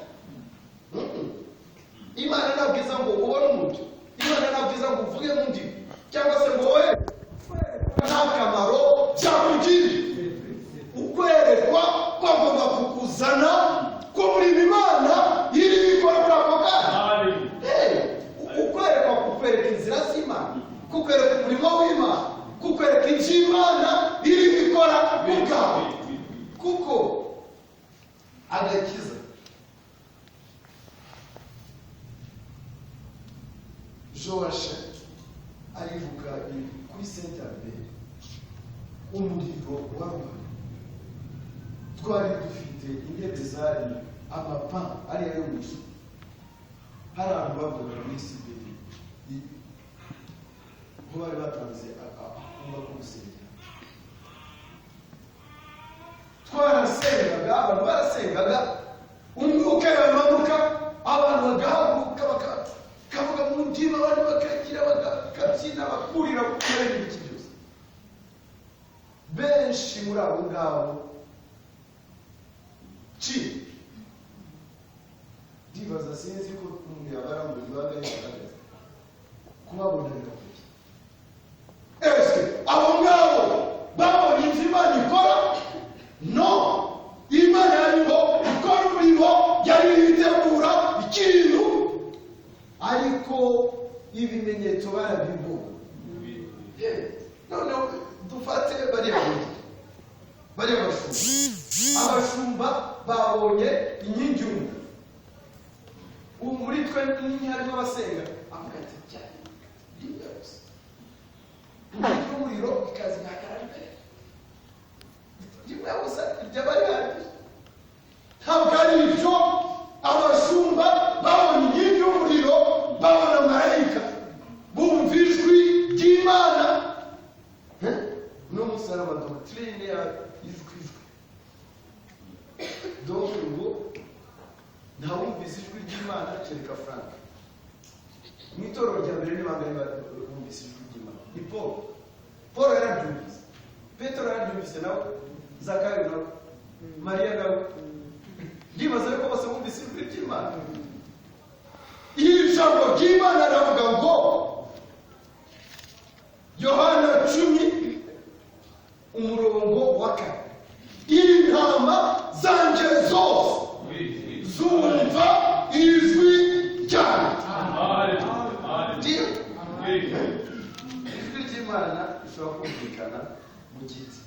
Imana ntabwo iza ngo ubone umucyo, Imana ntabwo iza ngo uvuge mu ndimi, cyangwa se ngo wowe nta kamaro byakugiriye. Ukwerekwa kwagomba kukuzana ko muri Imana iri ikora muri ako kanya. Ukwerekwa kukwereka inzira z'Imana, kukwereka umurimo w'Imana, kukwereka icyo Imana iri ikora ubwawe. Kuko agakiza Joachim arivuga kuri Saint Albert, umuriro wari twari dufite intebe zari amapa ariya yo mu ijuru. Hari abantu bavugaga muri Siberi ko bari batanze akumba ko gusengera. Twarasengaga, abantu barasengaga, umwuka yamanuka, abantu bagahaguruka, bakavuga mu ndimi, abantu bakagira, bakabyina, bakurira, gukora n'ibiki byose. Benshi muri abo ngabo ci ndibaza, sinzi ko umuntu yabara ngo ibanga yahagaze kubabona biragoye. Ese abo ngabo babonye ibyo Imana ikora? No, Imana yariho ikora umurimo, yari itegura ikintu, ariko ibimenyetso barabibona. Noneho dufate bariya bungeri, bariya bashumba. Abashumba babonye inkingi y'umuriro. Ubu muri twe harimo abasenga, avuga ati cyane rimwe gusa inkingi y'umuriro ikaza igahagarara imbere, rimwe gusa ryaba rihagije. Ntabwo ari ibyo. Abashumba babonye inkingi y'umuriro, babona marayika, bumva ijwi ry'Imana. Uno munsi hari amadoctrine ya ijwi, ijwi. Donc ngo ntawumvise ijwi ry'Imana kereka Frank. Mu itorero rya mbere ni bangahe bumvise ijwi ry'Imana? Ni Paul. Paul yararyumvise, Petero yararyumvise nawe, Zakayo nawe, Mariya nawe. Ndibaza yuko bose bumvise ijwi ry'Imana. Iri jambo ry'Imana ravuga ngo, Yohana 10 umurongo wa 4, "Intama zanjye zose zumva ijwi ryanjye." Ndiyo, ijwi ry'Imana rishobora kumvikana mu giti,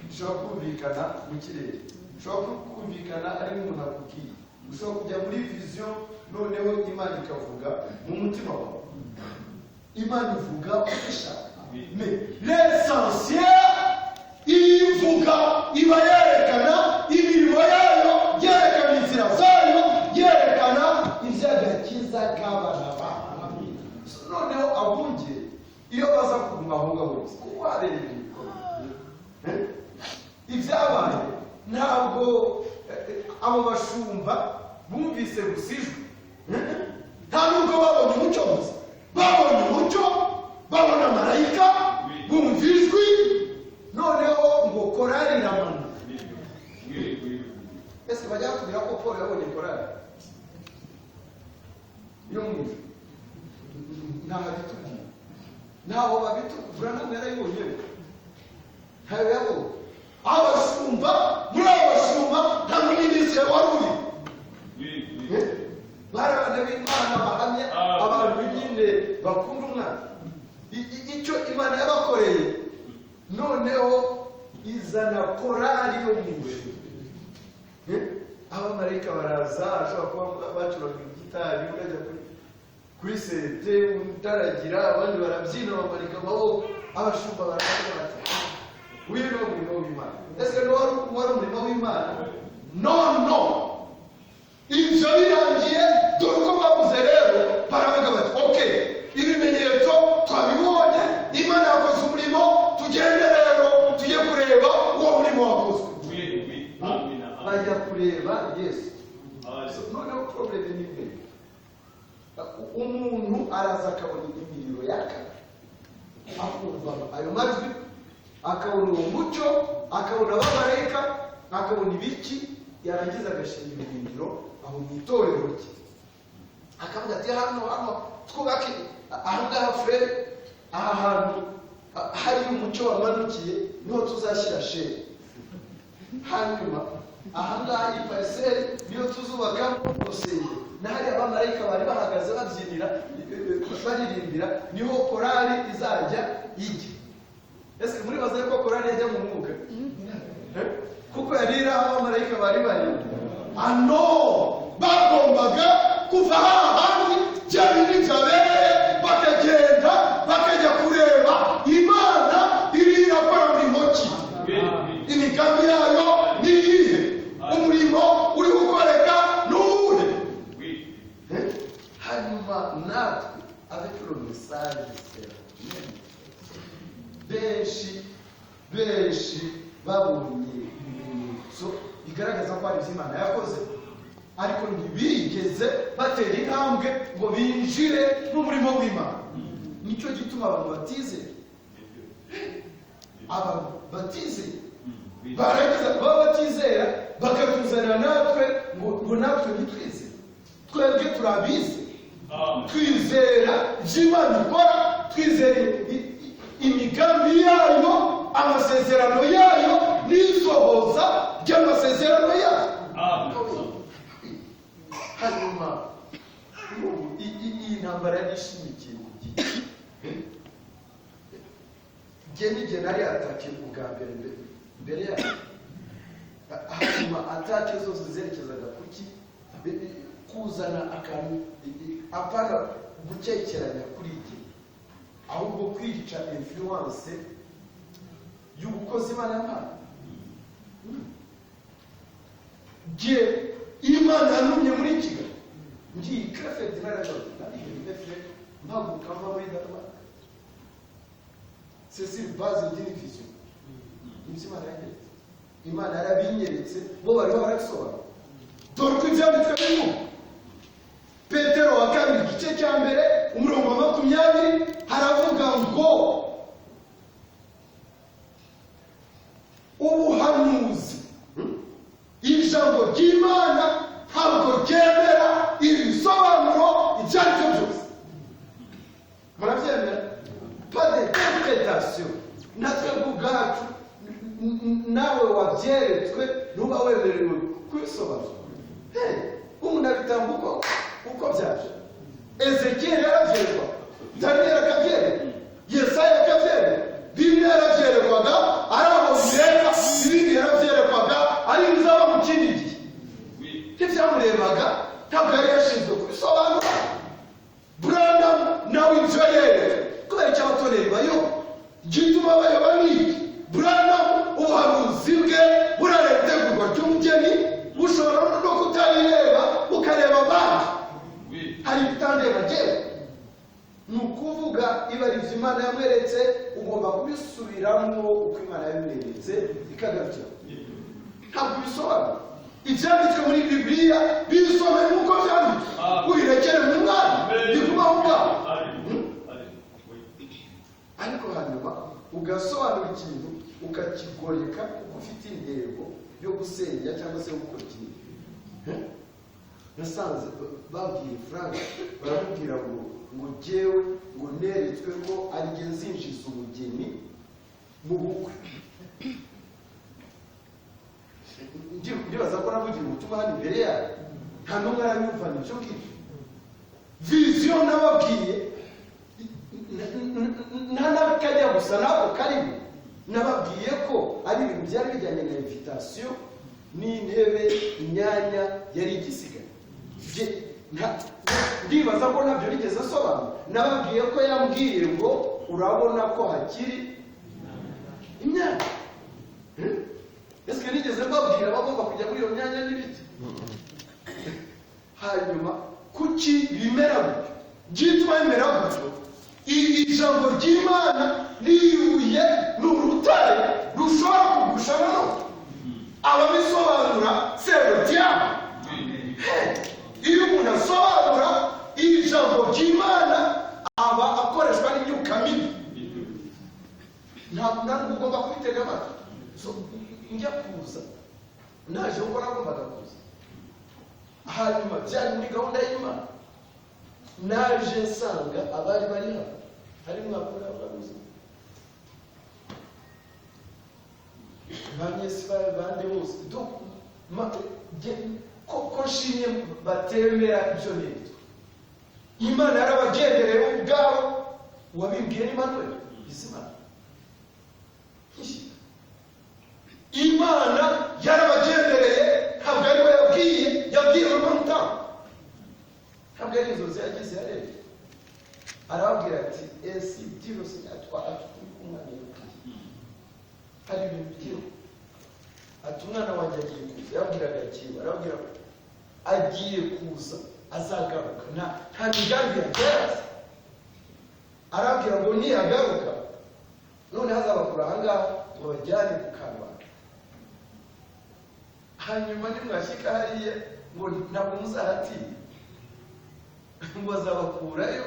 rishobora kumvikana mu kirere, rishobora kumvikana ari nk'umuntu akubwiye, ushobora kujya muri vision, noneho Imana ikavuga mu mutima wawe. Imana ivuga uko ishaka, mais l'essentiel, ivuga iba yerekana imirimo yayo, yerekana inzira zayo, yerekana iby'agakiza k'abana bawe. Noneho abungeri iyo baza kuguma aho ngaho gusa, kuko habereye ibintu bikomeye. Ibyabaye ntabwo abo bashumba bumvise gusa ijwi, nta nubwo babonye umucyo gusa. Babonye umucyo, babona marayika, bumva ijwi, noneho ngo korari iramanuka. Ese bajya batubwira ko Paul yabonye korari yo mu ijuru? Ntaho bitubwira, ntaho babitubwira. Namwe yarayibonye? Ntayo yabonye. Abashumba, muri abo bashumba nta muminisitiri wari uri. Bari abana b'Imana bahamya, abantu nyine bakunda umwana. Icyo Imana yabakoreye, noneho izana korari yo mu ijuru. Abamarayika baraza, ashobora kuba bacuranga gitari, undi ajya kuri synthé, undi aragira, abandi barabyina, bamanika amaboko. Abashumba baravuga bati: "Uyu ni umurimo w'Imana." Ese ni wari umurimo w'Imana? No, no. Ibyo birangiye, dore uko bavuze rero, baravuga bati: "OK, ibimenyetso twabibonye, Imana yakoze umurimo, tugende rero tujye kureba uwo murimo wakozwe." Bajya kureba Yesu. Noneho problème ni imwe: umuntu araza akabona imiriro yaka, akumva ayo majwi, akabona uwo mucyo, akabona abamarayika, akabona ibiki, yarangiza agashinga ibirindiro aho mu itorero rye, akavuga ati: "Hano, hano twubake aha ngaha, frère, aha hantu hari umucyo wamanukiye niho tuzashyira chaire, hanyuma aha ngaha iyi parcelle niyo tuzubaka urusengero, n'ahari abamarayika bari bahagaze babyinira, baririmbira, niho korali izajya ijya." Ese muribaza ko korali yajya mu mwuka? Kuko yari iri aho abamarayika bari bari? Ano bagombaga kuva hahandi bya bindi byabereye, bakagenda bakajya kureba Imana iri irakora mirimo ki, imigambi yayo ni iyihe, umurimo uri gukoreka ni uwuhe. Hanyuma Benshi benshi babonye ibimenyetso bigaragaza ko hari ibyo Imana yakoze, ariko ntibigeze batera intambwe ngo binjire mu murimo w'Imana. Nicyo gituma abantu batizera, abantu batizera barangiza baba batizera bakatuzanira natwe ngo natwe ntitwizere. Twebwe turabizi, twizera ibyo Imana ikora, twizera imigambi yayo, amasezerano yayo n'isohoza ry'amasezerano yayo. Hanyuma iyi ntambara yari ishimikiye ku giti. Njye n'igihe nari attaqué ubwa mbere mbere yayo, hanyuma attaque zose zerekezaga kuki? Kuzana akantu, apana gukekeranya kuri iki, ahubwo kwica influence y'ubukozi Imana yampaye. Jye Imana yantumye muri Kigali, ngiye Krefeld, naragaruka nari mpaguruka mva muri Denmark, c'est sur base d'une vision. Ibyo Imana yanyeretse, Imana yarabinyeretse, bo bariho barabisobanura. Dore uko ibyanditswe birimo: Petero wa kabiri, igice cya mbere, umurongo wa 20, haravuga ngo ubuhanuzi, ijambo ry'Imana ntabwo ryemera ibisobanuro ibyo ari byo byose. Murabyemera? Pas d'interprétation. Natwe ubwacu, nawe wabyeretswe, ntuba wemerewe kubisobanura. Umuntu abitanga uko byaje. Ezekiyeli yarabyerekwa, Daniyeli akabyerekwa, Yesaya akabyerekwa. Bimwe yarabyerekwaga ari aho bireba, ibindi yarabyerekwaga ari ibizaba mu kindi gihe. Ntibyamurebaga, ntabwo yari yashinzwe kubisobanura. Branham nawe ibyo yeretswe, kubera icyo abatoreri bayoba, igituma bayoba ni iki? Branham ubuhanuzi bwe burareba itegurwa ry'umugeni, ushobora no kutarireba ukareba abandi. Hari ibitandeba njyewe, ni ukuvuga ibarizo Imana yamweretse, ugomba kubisubiramo uko Imana yabimweretse ikagarukira. Ntabwo bisobanura. Ibyanditswe muri Bibiliya bisome nk'uko byanditswe, ubirekere mu mwana biguma aho ngaho. Ariko hanyuma ugasobanura ikintu ukakigoreka kuko ufite intego yo gusenya cyangwa se gukora ikintu. Nasanze babwiye Frank, baramubwira ngo jyewe ngo neretswe ko ari jye nzinjiza umugeni mu bukwe. Ndibaza ko navugira ubutumwa hano imbere yayo, nta n'umwe aranyumvana ibyo ngibyo. Vision nababwiye nta n'akajya gusa nako karimo. Nababwiye ko ari ibintu byari bijyanye na invitation n'intebe, imyanya yari igisigaye. Ndibaza ko nabyo nigeze asobanura. Nababwiye ko yambwiye ngo urabona ko hakiri imyanya. Ese nigeze mbabwira bagomba kujya muri iyo myanya n'ibiki? Hanyuma kuki bimera gutyo? Byitwa bimera gutyo, ijambo ry'Imana ribuye ni urutare rushobora kugusha nanone. Ababisobanura c'est le diable. Iyo umuntu asobanura ijambo ry'Imana aba akoreshwa n'imyuka mibi, ntabwo ntabwo ugomba kubitega amatwi. So njya kuza, naje kuko nagombaga kuza, hanyuma byari muri gahunda y'Imana. Naje nsanga abari bari hano harimo abaruzi banyesi bande bose, ko nshimye batemera ibyo bintu. Imana yarabagendereye ubwabo. Uwabimbwiye ni Emmanuel Bizimana. Imana yarabagendereye, ntabwo ari we yabwiye, yabwiye Urumta, ntabwo ari inzozi yagize yarebye. Arababwira ati esi byihuse atwara umwana yabwiye, hari ibintu byihuse. Ati umwana wanjye agiye kuza, yabwiraga agiye, arababwira agiye kuza azagaruka, nta migambi yateraza. Arababwira ngo niyagaruka None hazabakura ahangaha ngo bajyane ku karubanda, hanyuma nimwashyika hariya ngo ntabwo muzahatinya, ngo azabakurayo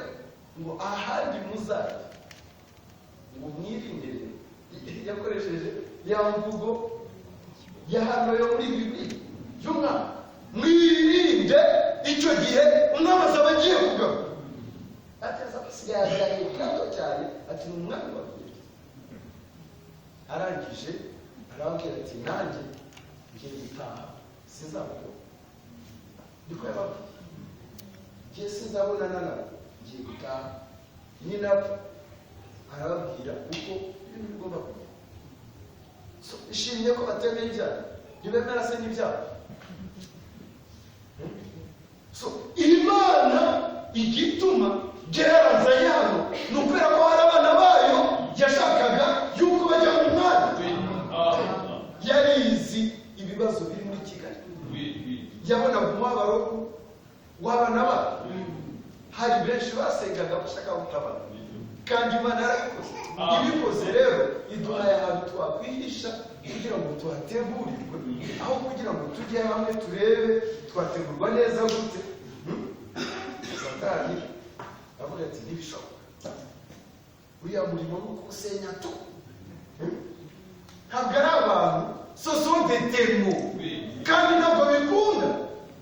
ngo ahandi muzajya, ngo mwirinde. Yakoresheje ya mvugo ya hano yo muri Bibiliya y'umwami, mwirinde. Icyo gihe umwami azaba agiye kugaruka, ati azabasigaye agahe gato cyane, ati ni umwami wa mbere. Arangije arababwira ati nanjye ngiye gutaha, sinzabona. Niko yababwiye, ngiye sinzabonana nabo, ngiye gutaha. Ninapfa arababwira uko ibintu bigomba kugenda. So, ishimye ko batemeye ibyaha, ntibemera se n'ibyaha. So, Imana igituma gerazanye hano ni ukubera ko hari abana bayo yashakaga yuko bajya mu mwanya. Yarizi ibibazo biri muri Kigali, yabonaga umubabaro w'abana bayo. Hari benshi basengaga bashaka gutabara, kandi Imana yarabikoze. Ibikoze rero iduhaye ahantu twakwihisha kugira ngo tuhategurirwe, aho kugira ngo tujye hamwe turebe twategurwa neza gute. Satani avuga ati ntibishoboka, uriya murimo ni ukusenya tu, ntabwo ari abantu, ce sont des démons, kandi ntabwo bikunda.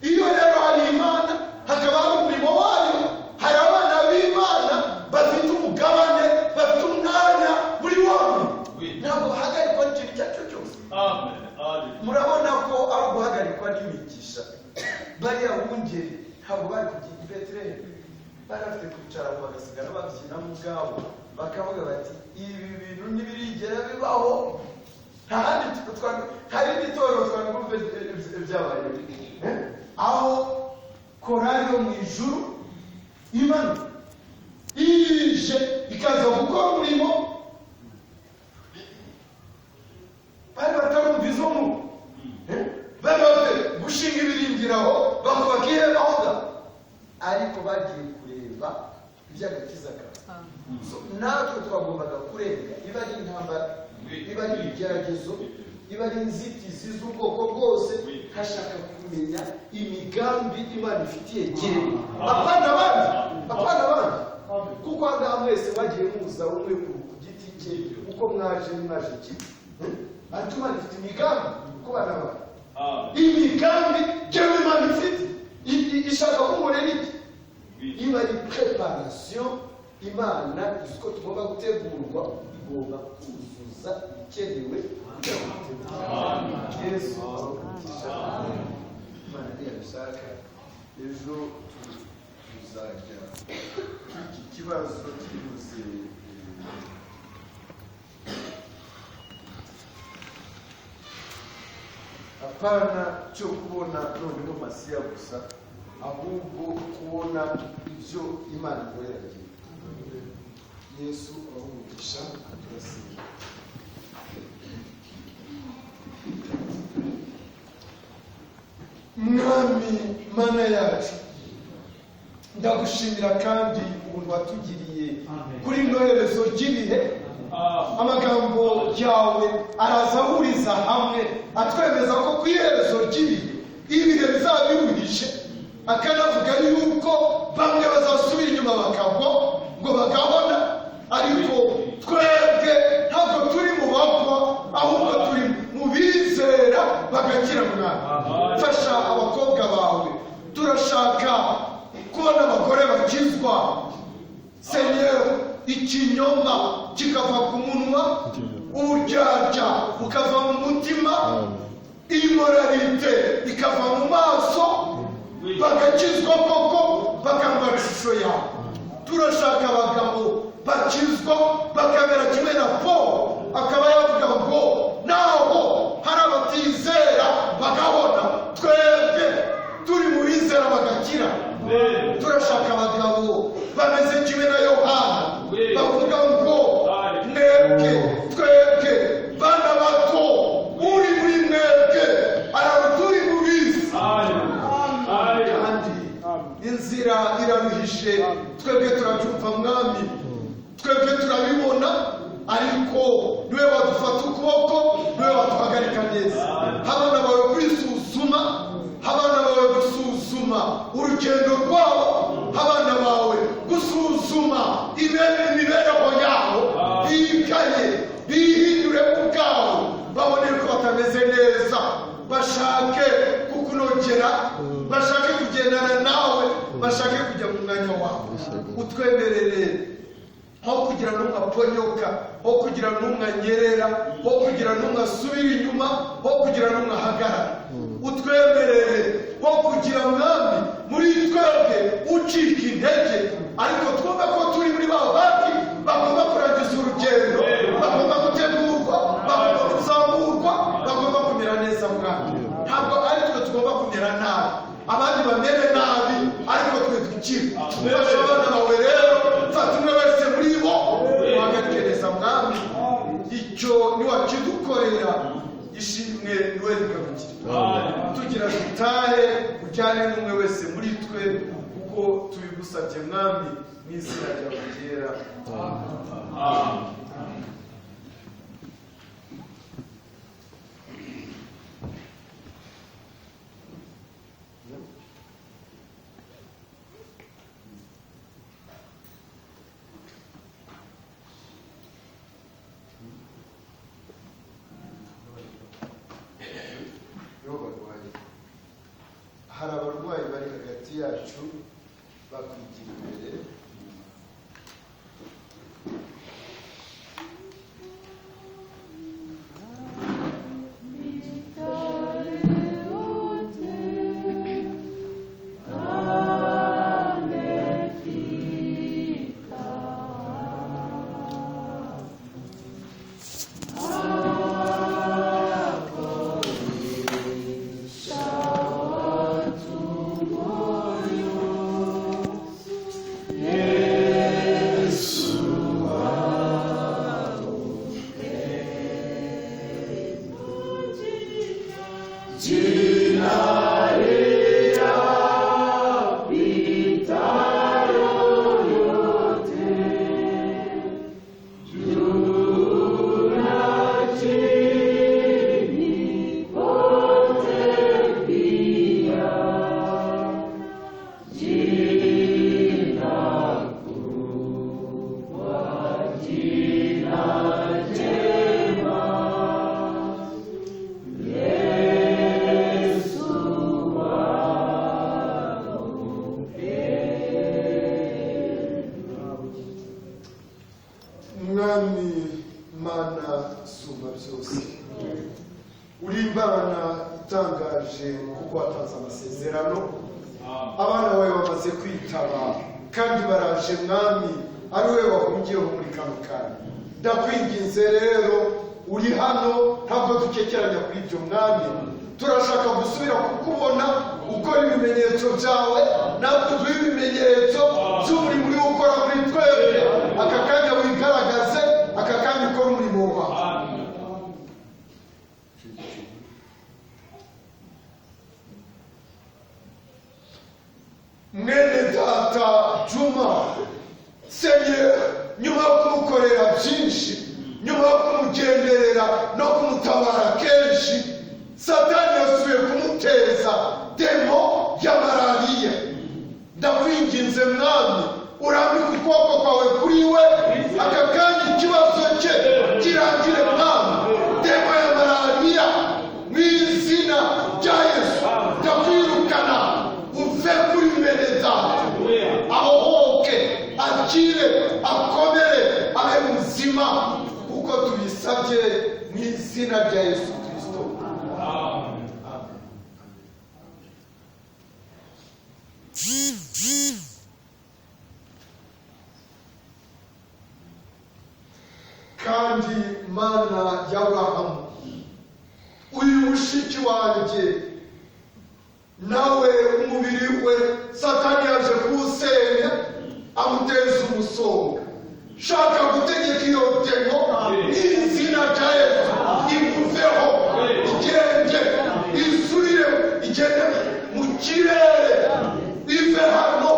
Iyo rero hari Imana hakaba hari umurimo wayo, hari abana b'Imana bafite umugabane, bafite umwanya muri wowe, ntabwo bahagarikwa n'ikintu icyo ari cyo cyose. Murabona ko ari uguhagarikwa n'imigisha. Bariya bungeri ntabwo bari kujya i Betelehemu, bari bafite kwicara bagasigara babyina mu bwabo, bakavuga bati ibi bintu ntibirigera bibaho, nta handi hari n'itorero twari byabaye aho korali yo mu ijuru imanuka ije ikaza gukora umurimo. Bari batarumva izo nkuru, bari bafite gushinga ibirindiro bakubaka ihema aho ngaho, ariko bagiye kureba iby'agakiza kawe. Natwe twagombaga kurenga, iba ari intambara, iba ari ibigeragezo, iba ari inzitizi z'ubwoko bwose, hashaka kumenya imigambi Imana ifitiye jyewe, apana abandi, apana abandi. Kuko aha ngaha mwese mwagiye muza umwe ku giti cye, uko mwaje mwaje kimwe, ariko Imana ifite imigambi ku bana bayo. Imigambi jyewe Imana ifite ishaka ko nkorera iki, iba ari preparation. Imana izi ko tugomba gutegurwa, igomba kuzuza ibikenewe kugira ngo dutegurwe. Yesu abakugisha, Imana ntiyabishaka. Ejo tuzajya iki kibazo kibuze apana cyo kubona noneho Masiya gusa, ahubwo kubona ibyo Imana ikorera. Yesu abamugisha, turasiga. Mwami Mana yacu, ndagushimira kandi ubuntu watugiriye kuri noherezo ry'ibihe. Amagambo yawe arazahuriza hamwe atwemeza ko ku iherezo ry'ibihe ibihe bizaba biruhije, akanavuga yuko bamwe bazasubira inyuma bakagwa ngo bakabona, ariko twebwe ntabwo turi mu bagwa, ahubwo turi mu bizera bagakira. Mwana, fasha abakobwa bawe, turashaka kubona abagore bakizwa. Seigneur, ikinyoma kikava ku munwa, uburyarya bukava mu mutima, immoralité ikava mu maso, bagakizwa koko bakambara ishusho yawe. Turashaka abagabo bakizwa bakabera kimwe na Paul, akaba yavuga ngo naho hari abatizera bakabona, twebwe turi mu bizera bagakira. Turashaka abagabo bameze kimwe na Yohana, bavuga ngo mwebwe twebwe bana bato, uri muri mwebwe araruta uri mu bisi. Kandi inzira iraruhije, twebwe turabyumva Mwami, twebwe turabibona, ariko Gusuzuma urugendo rwabo, abana bawe, gusuzuma imibereho yabo, bigaye, bihindure ubwabo, babone ko batameze neza, bashake kukunogera, bashake kugendana nawe, bashake kujya mu mwanya wawe. Utwemerere aho kugira n'umwe aponyoka, aho kugira n'umwe anyerera, aho kugira n'umwe asubira inyuma, aho kugira n'umwe ahagarara. Utwemerere aho kugira, Mwami, muri twebwe ucika intege, ariko twumve ko turi muri ba bandi bagomba kurangiza urugendo, bagomba gutegurwa, bagomba kuzamurwa, bagomba kumera neza. Mwami, ntabwo ari twe tugomba kumera nabi, abandi bamere nabi, ariko twe dukire. Ufashe abana bawe rero, fata umwe wese muri bo uhagarike neza. Mwami, icyo niwakidukorera, ishimwe niwe rigarukire. Tugira dutahe, ujyane n'umwe wese muri twe, kuko tubigusabye, Mwami, mu izina ryawe ryera. Nibo barwayi. Hari abarwayi bari hagati yacu, bakwigira imbere. Mwami Mana sumba byose, uri Imana itangaje kuko watanze amasezerano. Abana bawe bamaze kwitaba kandi baraje, Mwami, ari we wahungiyeho muri kano kanya. Ndakwinginze rero, uri hano, ntabwo dukekeranya kuri ibyo. Mwami, turashaka gusubira kukubona ukora ibimenyetso byawe, natwe uduhe ibimenyetso by'umurimo uri gukora muri twebwe aka kanya. Wigaragaze aka kanya, ukora umurimo wawe. Mwene data Juma, Seigneur, nyuma yo kumukorera byinshi, nyuma yo kumugenderera no kumutabara kenshi, Satani yasubiye kumuteza démon ya malariya. Ndakwinginze, Mwami, urambike ukuboko kwawe kuri we aka kanya, ikibazo cye kirangire. Mwami, démon ya malariya, mu izina rya Yesu, ndakwirukana, uve kuri mwene data, ahohoke, akire, akomere, abe muzima, kuko tubisabye mu izina rya Yesu Kirisito. Amen. Kandi Mana ya Aburahamu, uyu mushiki wanjye nawe umubiri we Satani yaje kuwusenya, amuteza umusonga. Shaka gutegeka iyo démon n'izina rya Yesu, ikuveho, igende, isubire, igende mu kirere, ive hano,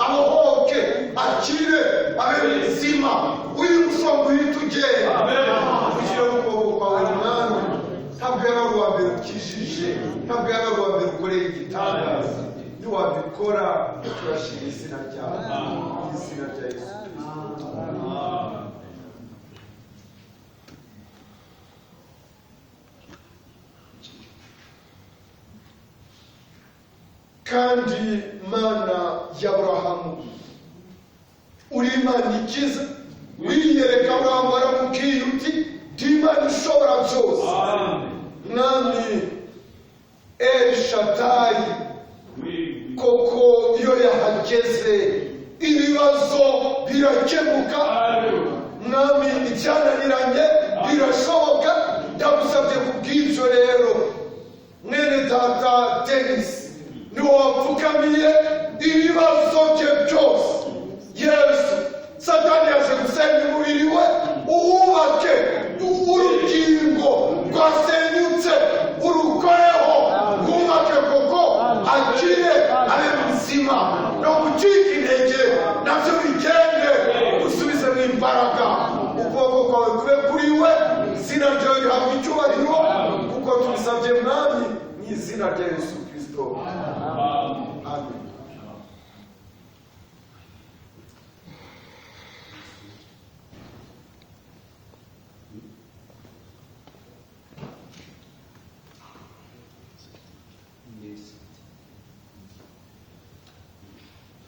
abohoke, akire, abe muzima. Uyu musonga uhita ugenda, ushyire mu kuboko kwawe. Mwami, ntabwo yaba ari uwa mbere ukijije, ntabwo yaba ari uwa mbere ukoreye igitangaza. Niwabikora turashima izina ryawe, izina rya Yesu Kristo. Kandi Mana ya Aburahamu, uri Imana ikiza, wiyereka Aburahamu aramubwiye uti ndi Imana ishobora byose. Mwami El Shaddai, koko iyo yahageze ibibazo birakemuka. Mwami, ibyananiranye birashoboka. Ndagusabye kubw'ibyo rero, mwene data Dennis niwo wapfukamiye ibibazo bye byose. Yesu, Satani yaje gusenya umubiri we, uwubake urugingo rwasenyutse, urukoreho, rwubake koko akire, abe muzima, no gucika intege nabyo bigende, usubize mu imbaraga. Ukuboko kwawe kube kuri we, izina ryawe rihabwa icyubahiro, kuko tubisabye Mwami mu izina rya Yesu Kristo. Amen.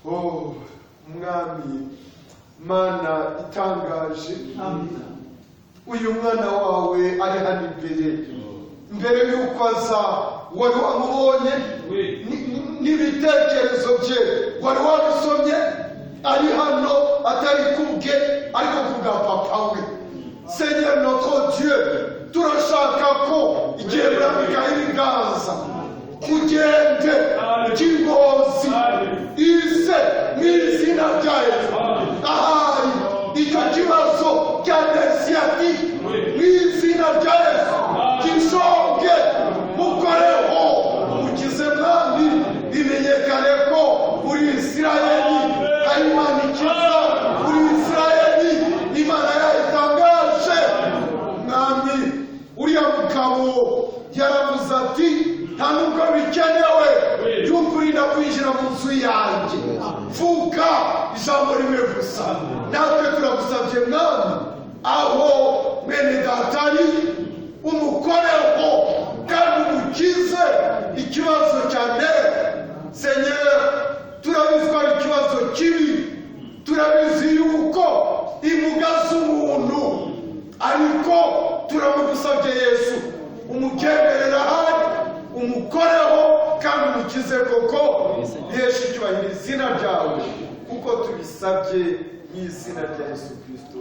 Oh, Mwami Mana itangaje, uyu mwana wawe ari hano imbere. Mbere y'uko aza wari wamubonye, n'ibitekerezo bye wari wabisomye. Ari hano atari kubwe, ariko kubwa papa we. Seigneur notre Dieu, turashaka ko igihe murambikaho ibiganza ugende cy'ingozi ize mu izina rya Yesu. Ahari icyo kibazo cya desiyatike mu izina rya Yesu gishonge, mukoreho, mukize Mwami, bimenyekane ko uri Isirayeli hari Imana ikiza, uri Isirayeli Imana yayitangaje. Mwami, uriya mugabo yaravuze ati nta nubwo bikenewe by'ukuri kwinjira mu nzu yanjye, vuga ijambo rimwe gusa. Natwe turagusabye Mwami, aho mwene data ari umukoreho kandi umukize ikibazo cyane. Seigneur, turabizi ko ari ikibazo kibi, turabizi yuko imuga z'umuntu, ariko turamugusabye Yesu, umugenderera ahari, umukoreho kandi umukize koko. Yesu, icyubahiro izina ryawe, kuko tubisabye mu izina rya Yesu Kristo.